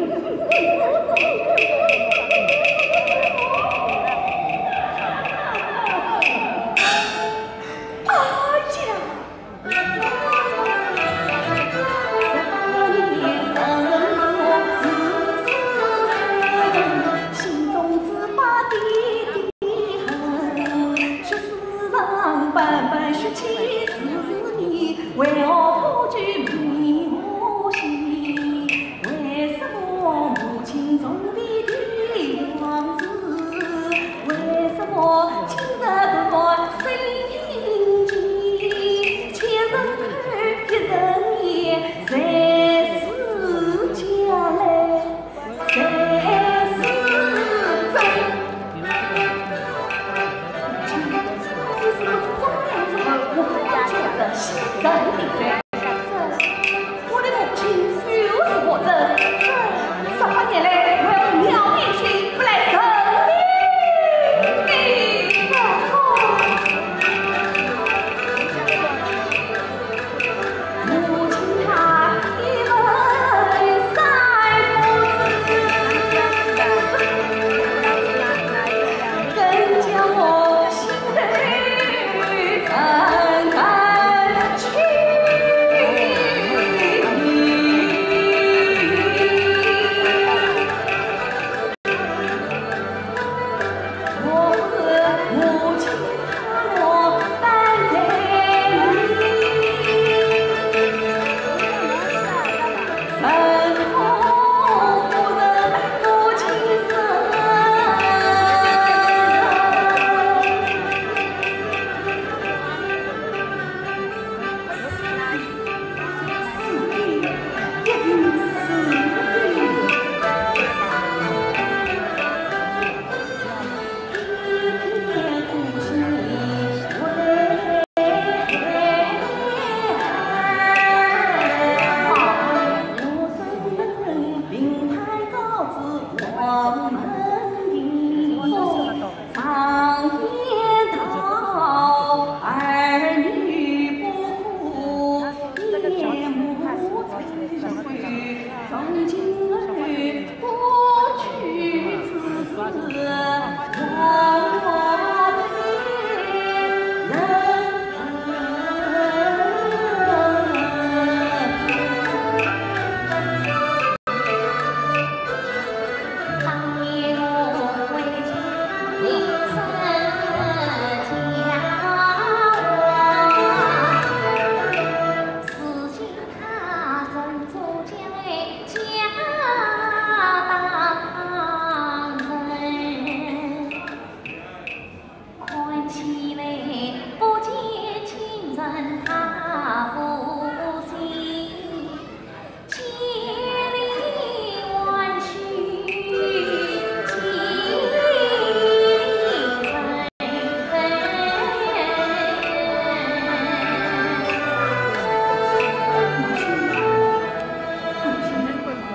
哎呀！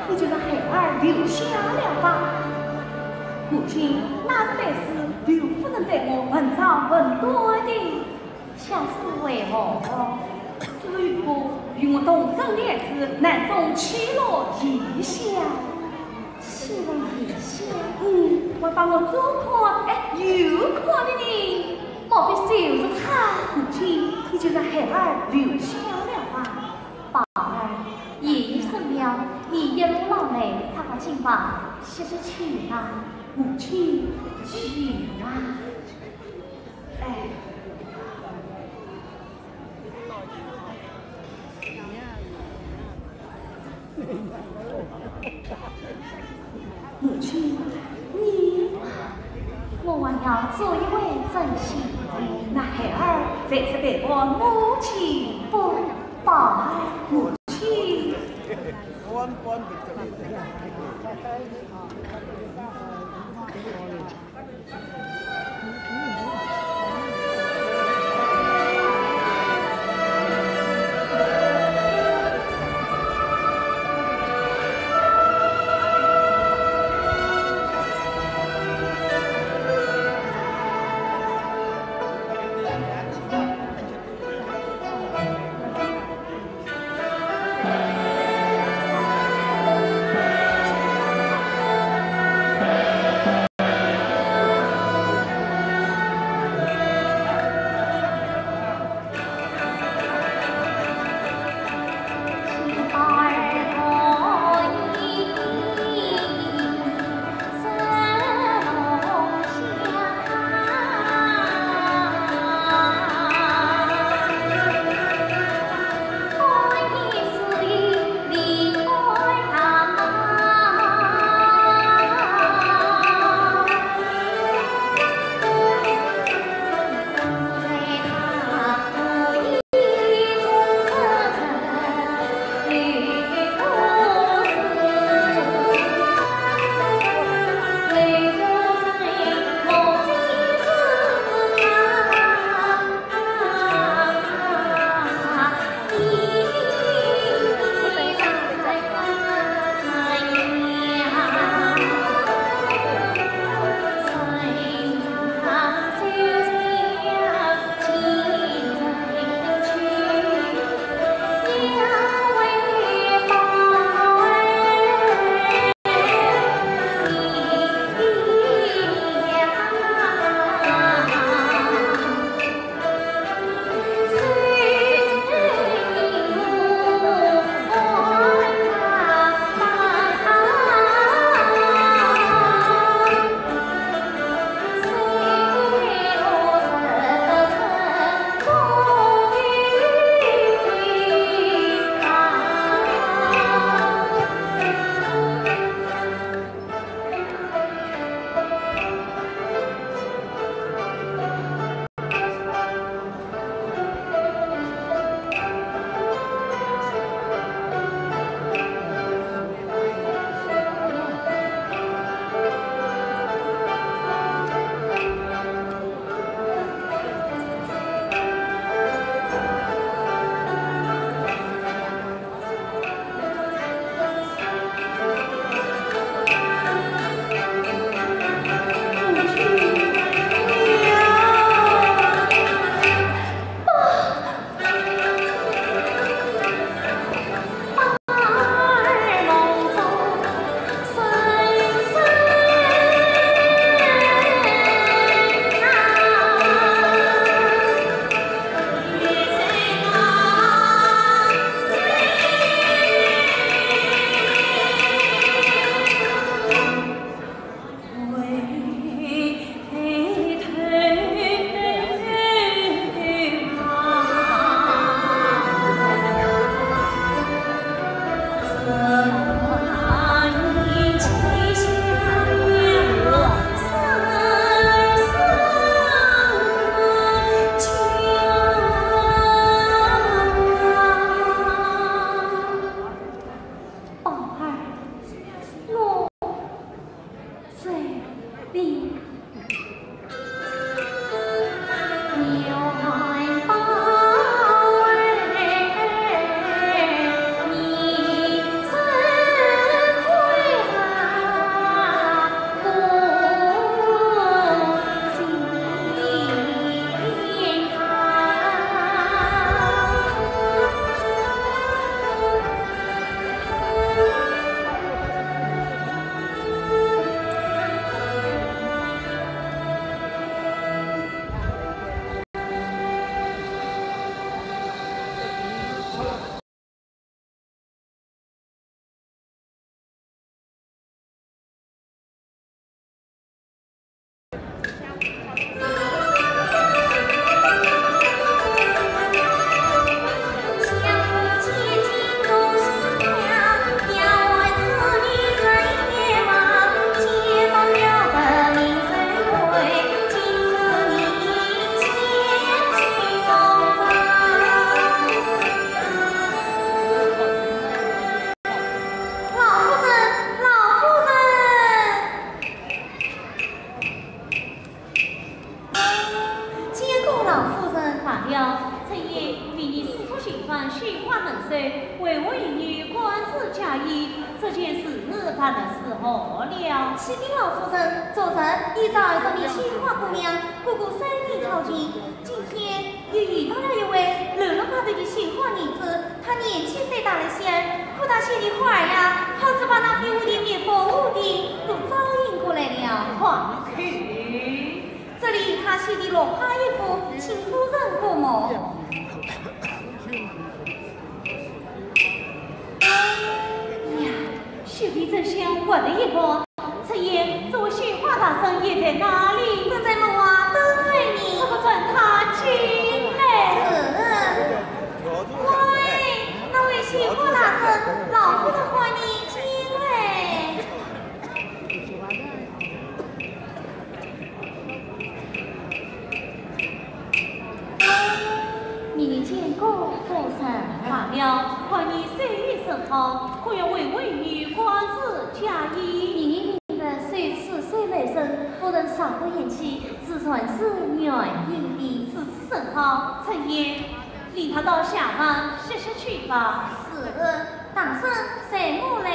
你就让孩儿留下了吧。母亲，那日本是刘夫人对我问长问短的。 想是为何？只不过与我同生两子，难中取乐一下。取乐一下？嗯，还把我左看，哎，右看的呢。莫非就是他？母亲，你就让孩儿留下了吧。宝儿，夜已深了，你一路劳累，快快进房，歇息去吧。母亲。去吧。 哎。母亲，你……我还要做一回正席。那孩儿在此陪伴母亲。不，宝儿。母亲。老夫人，老夫人。见过老夫人。罢了，春燕，明日四处寻访，鲜花能收，为我一女官至家医，这件事办得如何了？启禀老夫人，昨日已找二十名鲜花姑娘，个个声名昭著。 今天又遇到了一位六六八头的鲜花女子，她年纪虽大了些，可她写的花儿呀，好似把那飞舞的蜜蜂蝴蝶都招引过来了。快去！这里她写的落花一幅，请夫人过目。呀， 雪碧真香，我的一个。春燕，这位鲜花大生现在哪里？正在门外等候你。快快传他进来。是。喂，那位鲜花大生，老夫人唤你进来。 明日见过夫人。罢了，看你手艺甚好，可要为我一女官至家医。明日明日手此手来生，夫人少不嫌弃，自然是愿意的。如此甚好，春燕，领她到下房歇息去吧。是，大生随我来。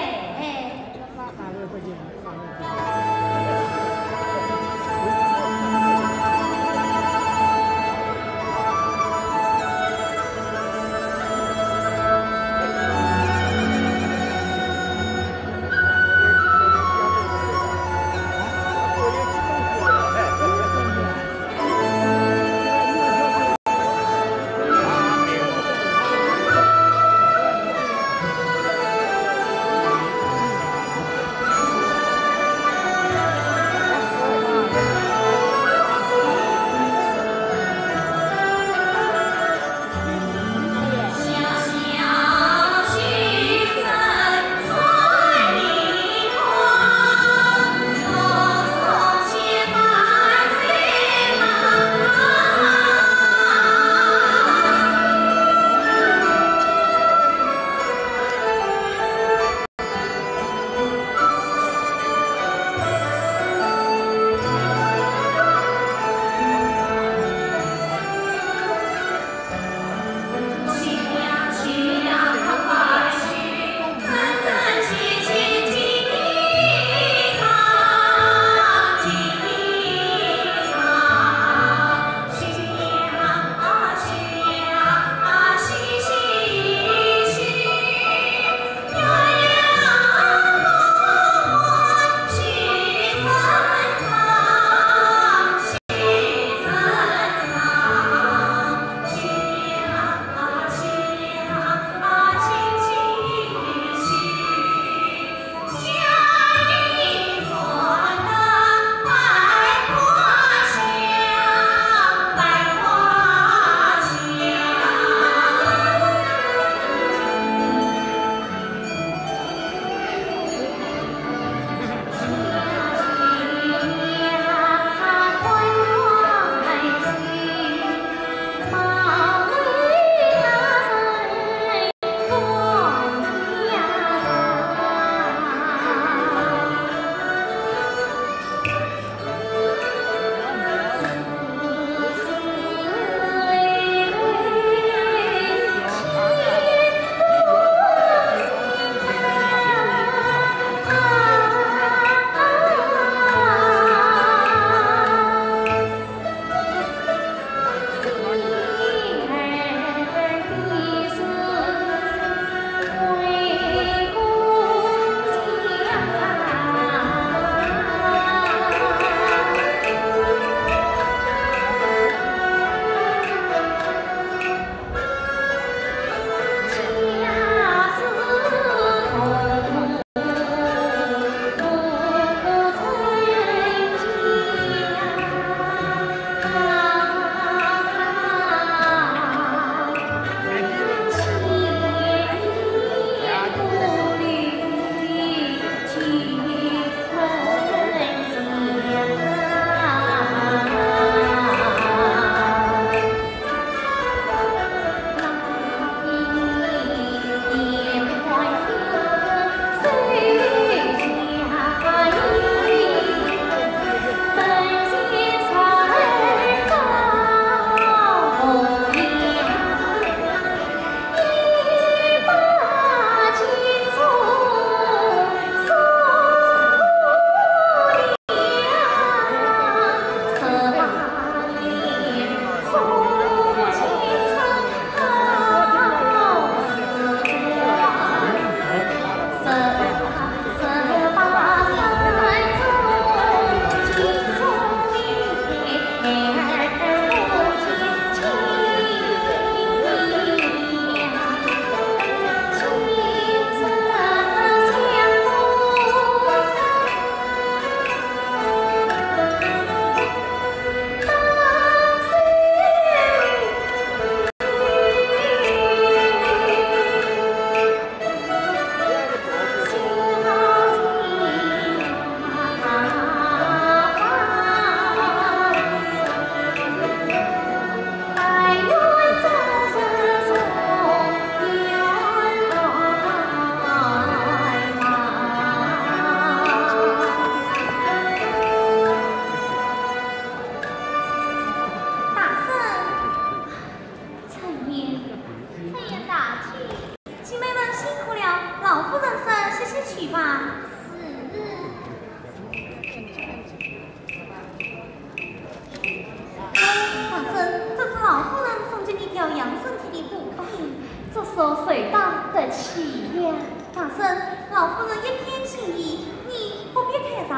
老夫人一片心意，你不必太上。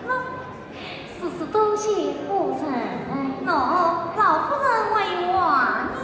喏， 是是，多谢夫人。喏，老夫人还有话呢。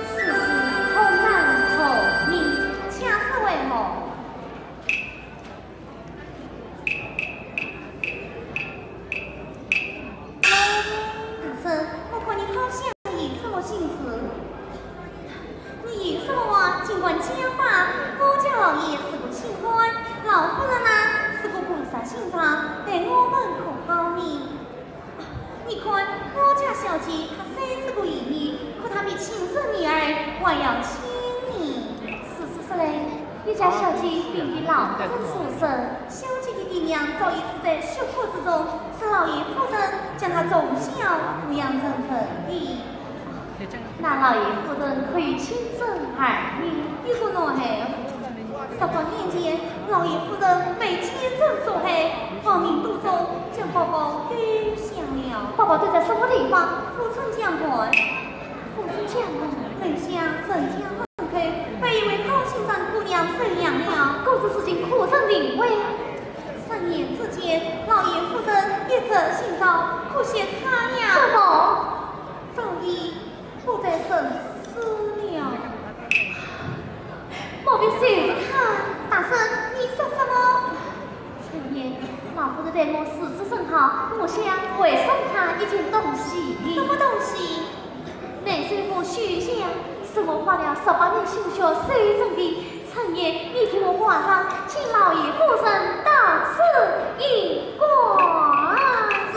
此事恐难成。你且慢些。大人，我看你好像有什么心事。你有什么话尽管讲吧，我家老爷是个清官，老夫人呢，是个菩萨心肠，待我们可好呢？ 你看，我家小姐她虽是个义女，可她比亲生女儿还要亲呢。是是是嘞，你家小姐比你老夫人出身。小姐的爹娘早已死在血泊之中，是老爷夫人将她从小抚养成人的。那老爷夫人可有亲生儿女？有个男孩。 十八年前，老爷夫人被奸人所害，亡命途中将宝宝丢下了。宝宝丢在什么地方？富春江畔。富春江畔？门下陈家门口，被一位好心肠姑娘收养了。公子事情可曾定位？三年之间，老爷夫人一直寻找，可惜她呀，什么？早已 不在人世了。莫非是他？大人，你说什么？陈年，老夫人待我如此甚好，我想回送她一件东西。什么东西？乃是一幅绣像，是我花了十八年心血修整的。 陈年，你替我挂上，请老爷夫人到此一观。是。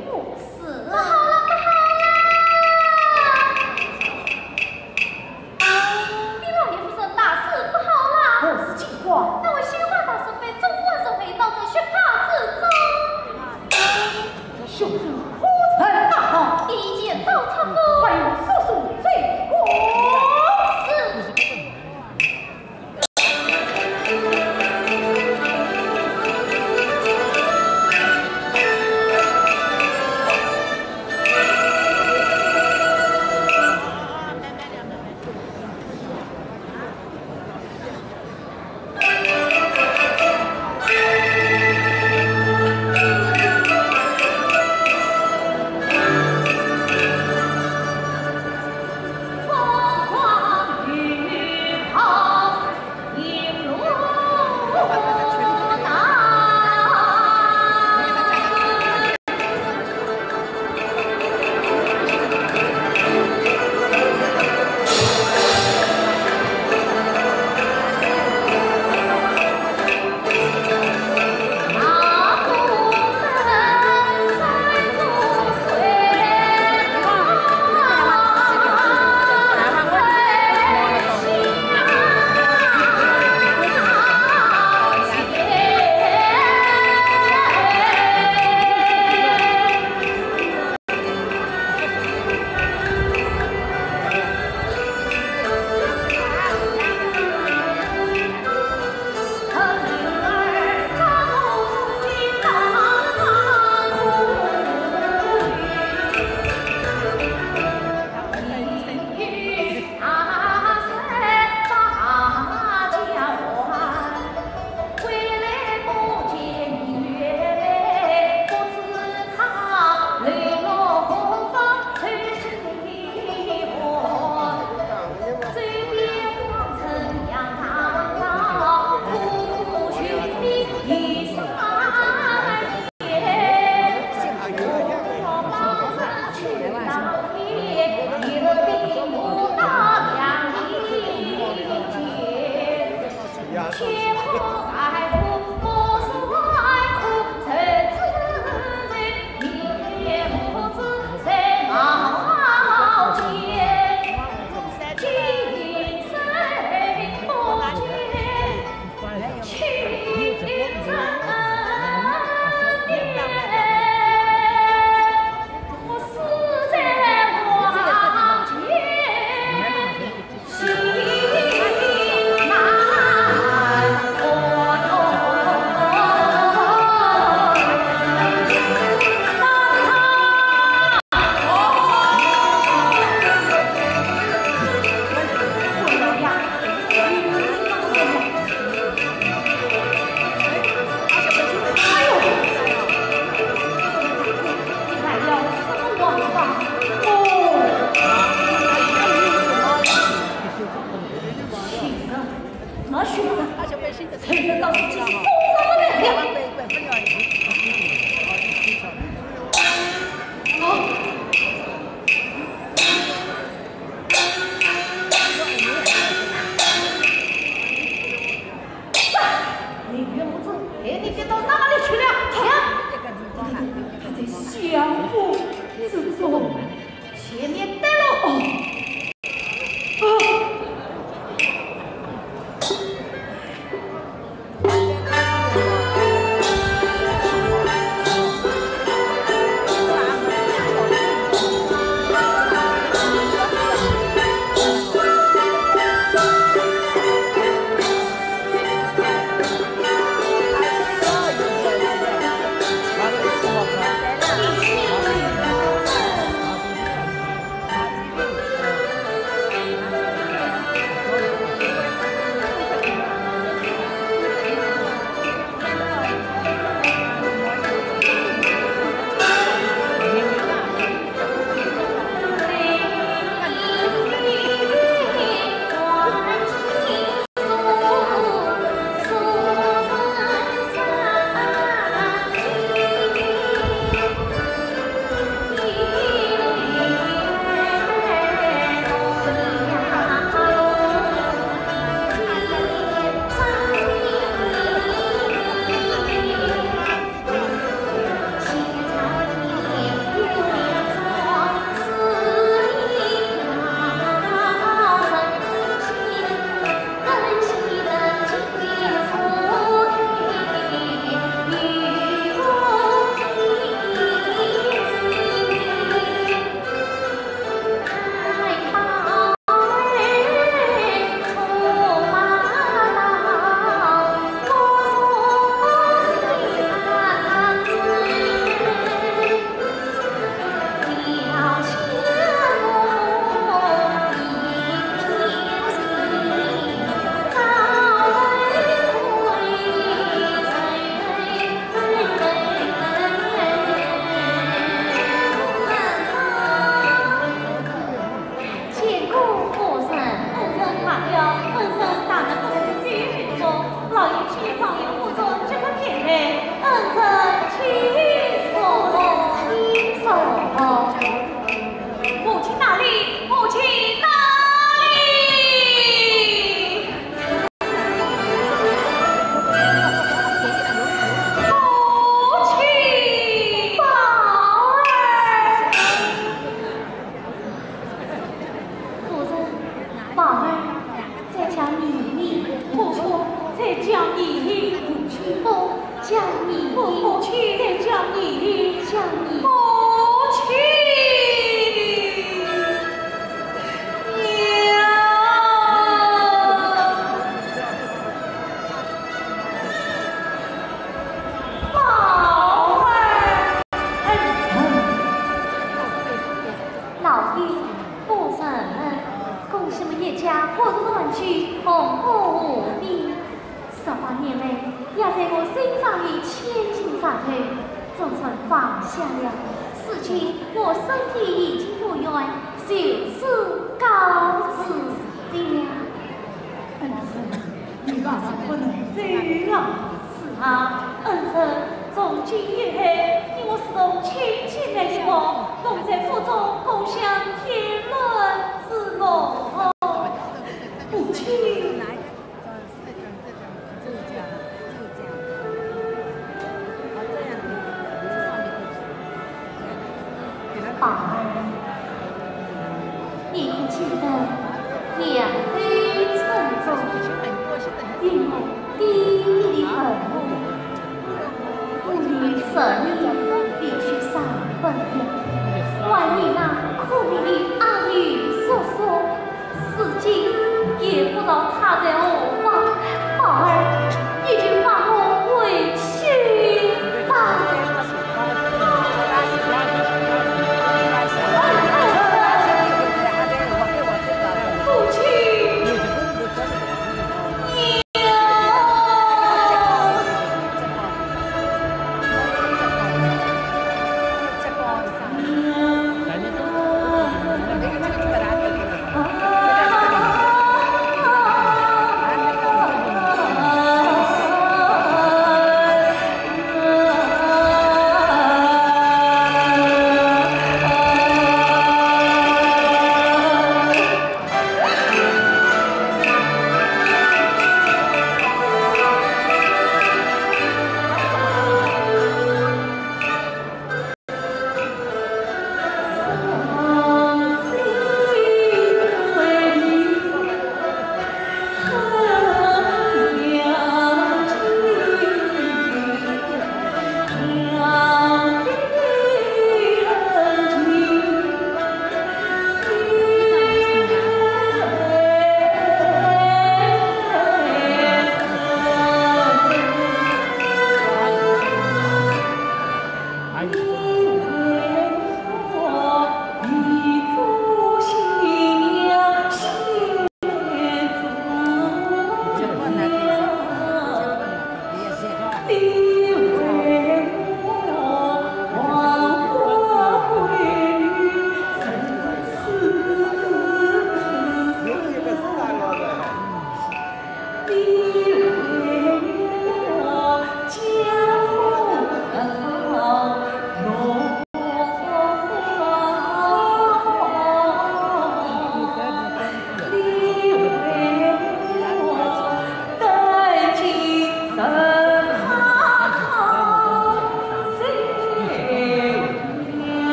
不死。不好了，不好了！禀老爷夫人，大事不好了！何事惊慌？那位姓华大叔被中国人围到这雪塔之中。凶手何曾大号？已经到察府。快速速追捕。是。家不是玩具，红火无名。十八年来，压在我心上的千斤石头，总算放下了。如今我身体已经复原，就此告辞了。恩人，你马上不能走了。是啊，恩人，从今以后，你我是同亲戚来往，同在府中共享天伦之乐。母亲。 宝儿，你可记得杨妃城中，与我第一的恩人，我已十年离去三分了，还念那苦命的阿玉叔叔。 如今也不知他在何方，宝儿，你就放我回去吧。母亲。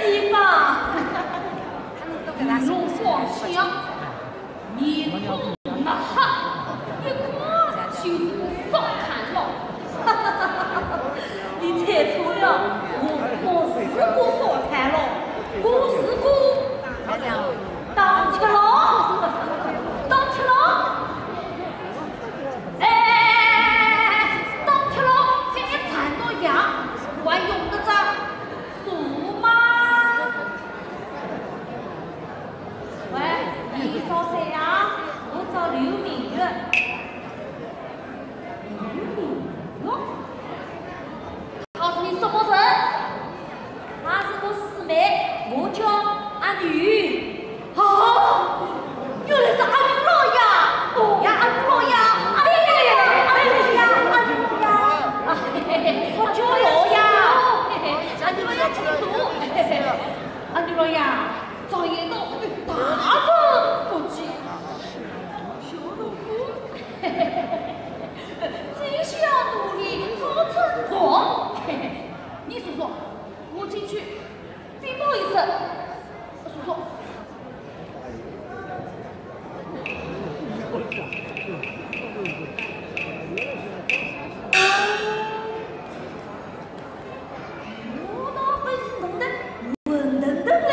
地方。面容光鲜，面孔那黑，一看就是个少看佬。你猜错了，我，我是个少看佬，我是个当吃佬，当吃佬。哎，当吃佬，这一站到呀，还用得着数吗？喂，你几岁呀？我叫刘明月。刘明月？她是你什么人？她是我师妹，我叫阿玉。啊，原来是阿玉老爷。哦呀，阿玉老爷，阿玉老爷，阿玉老爷，阿玉老爷。啊，嘿嘿嘿，我叫老爷。阿玉老爷请坐。阿玉老爷，常言道，大人不计小人过。 这小肚里好称重。嘿嘿，你说说，我进去禀报一声，说说。我倒不是弄得混腾腾嘞。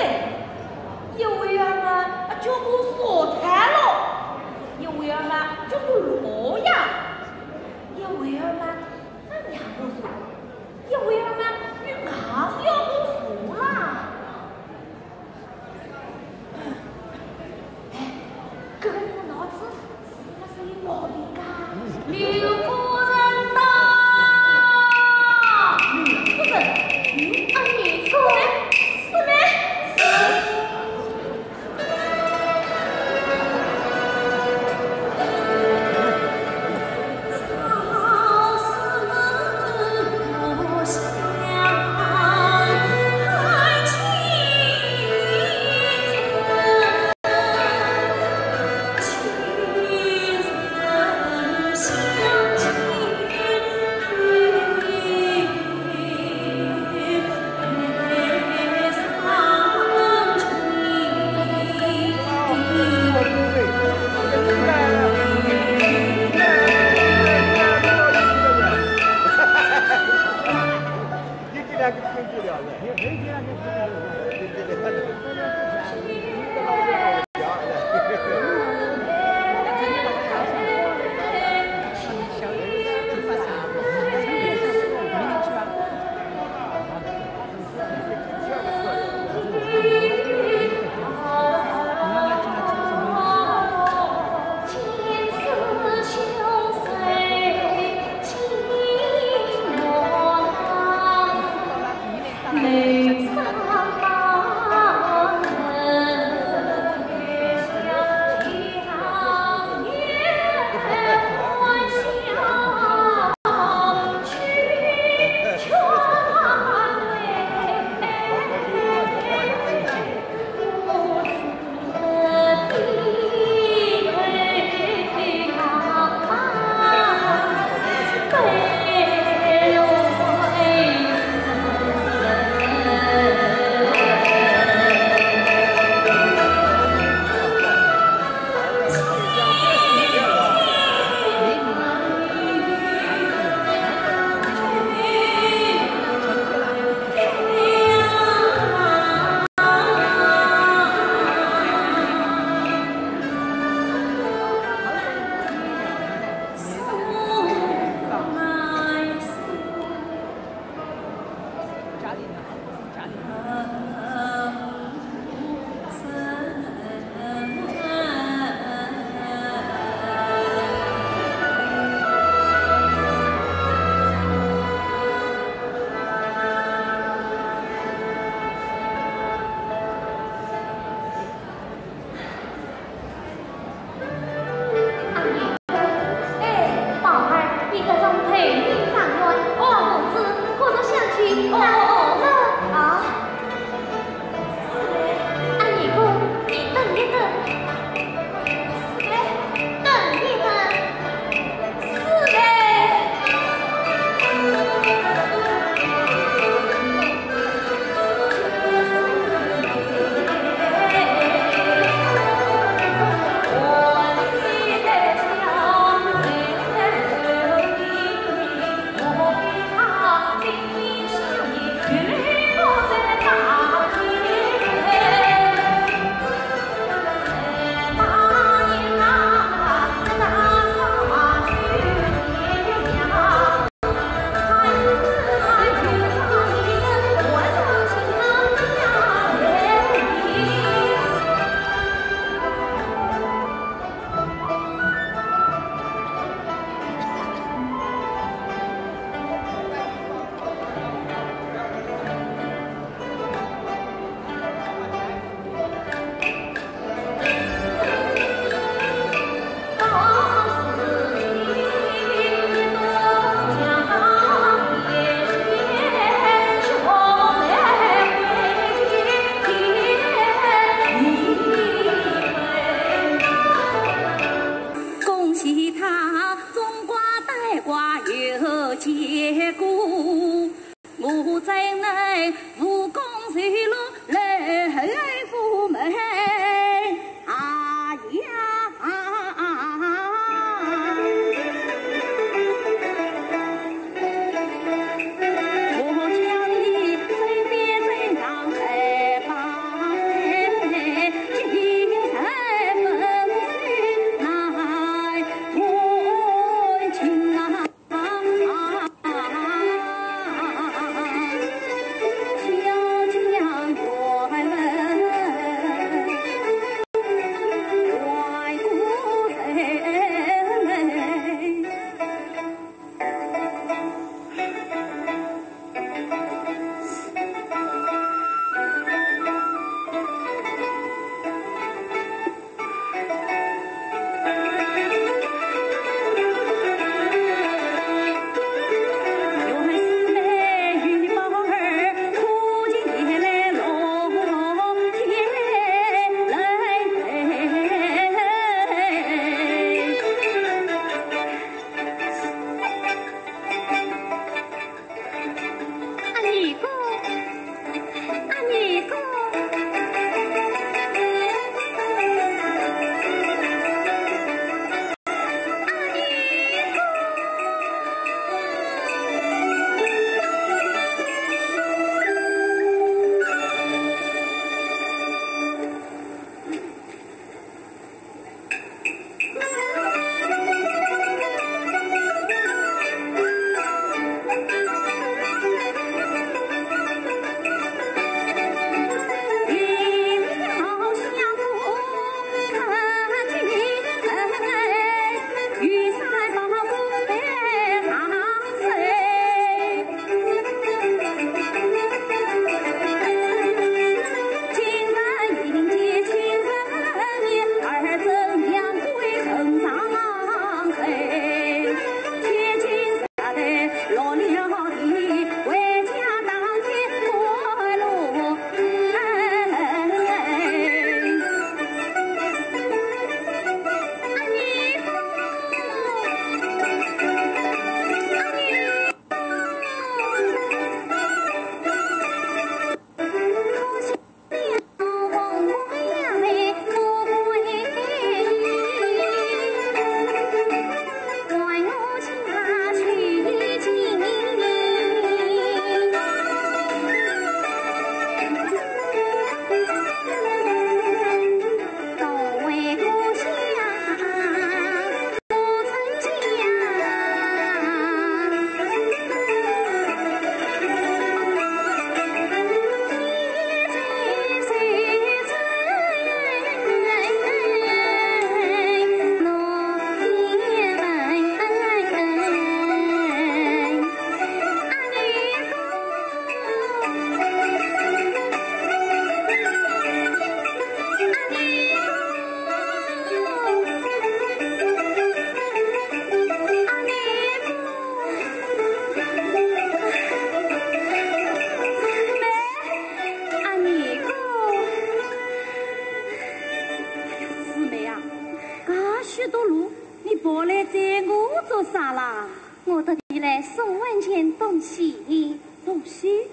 来找我做啥啦？我特地来送一件东西。东西？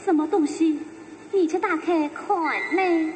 什么东西？你且打开看嘞。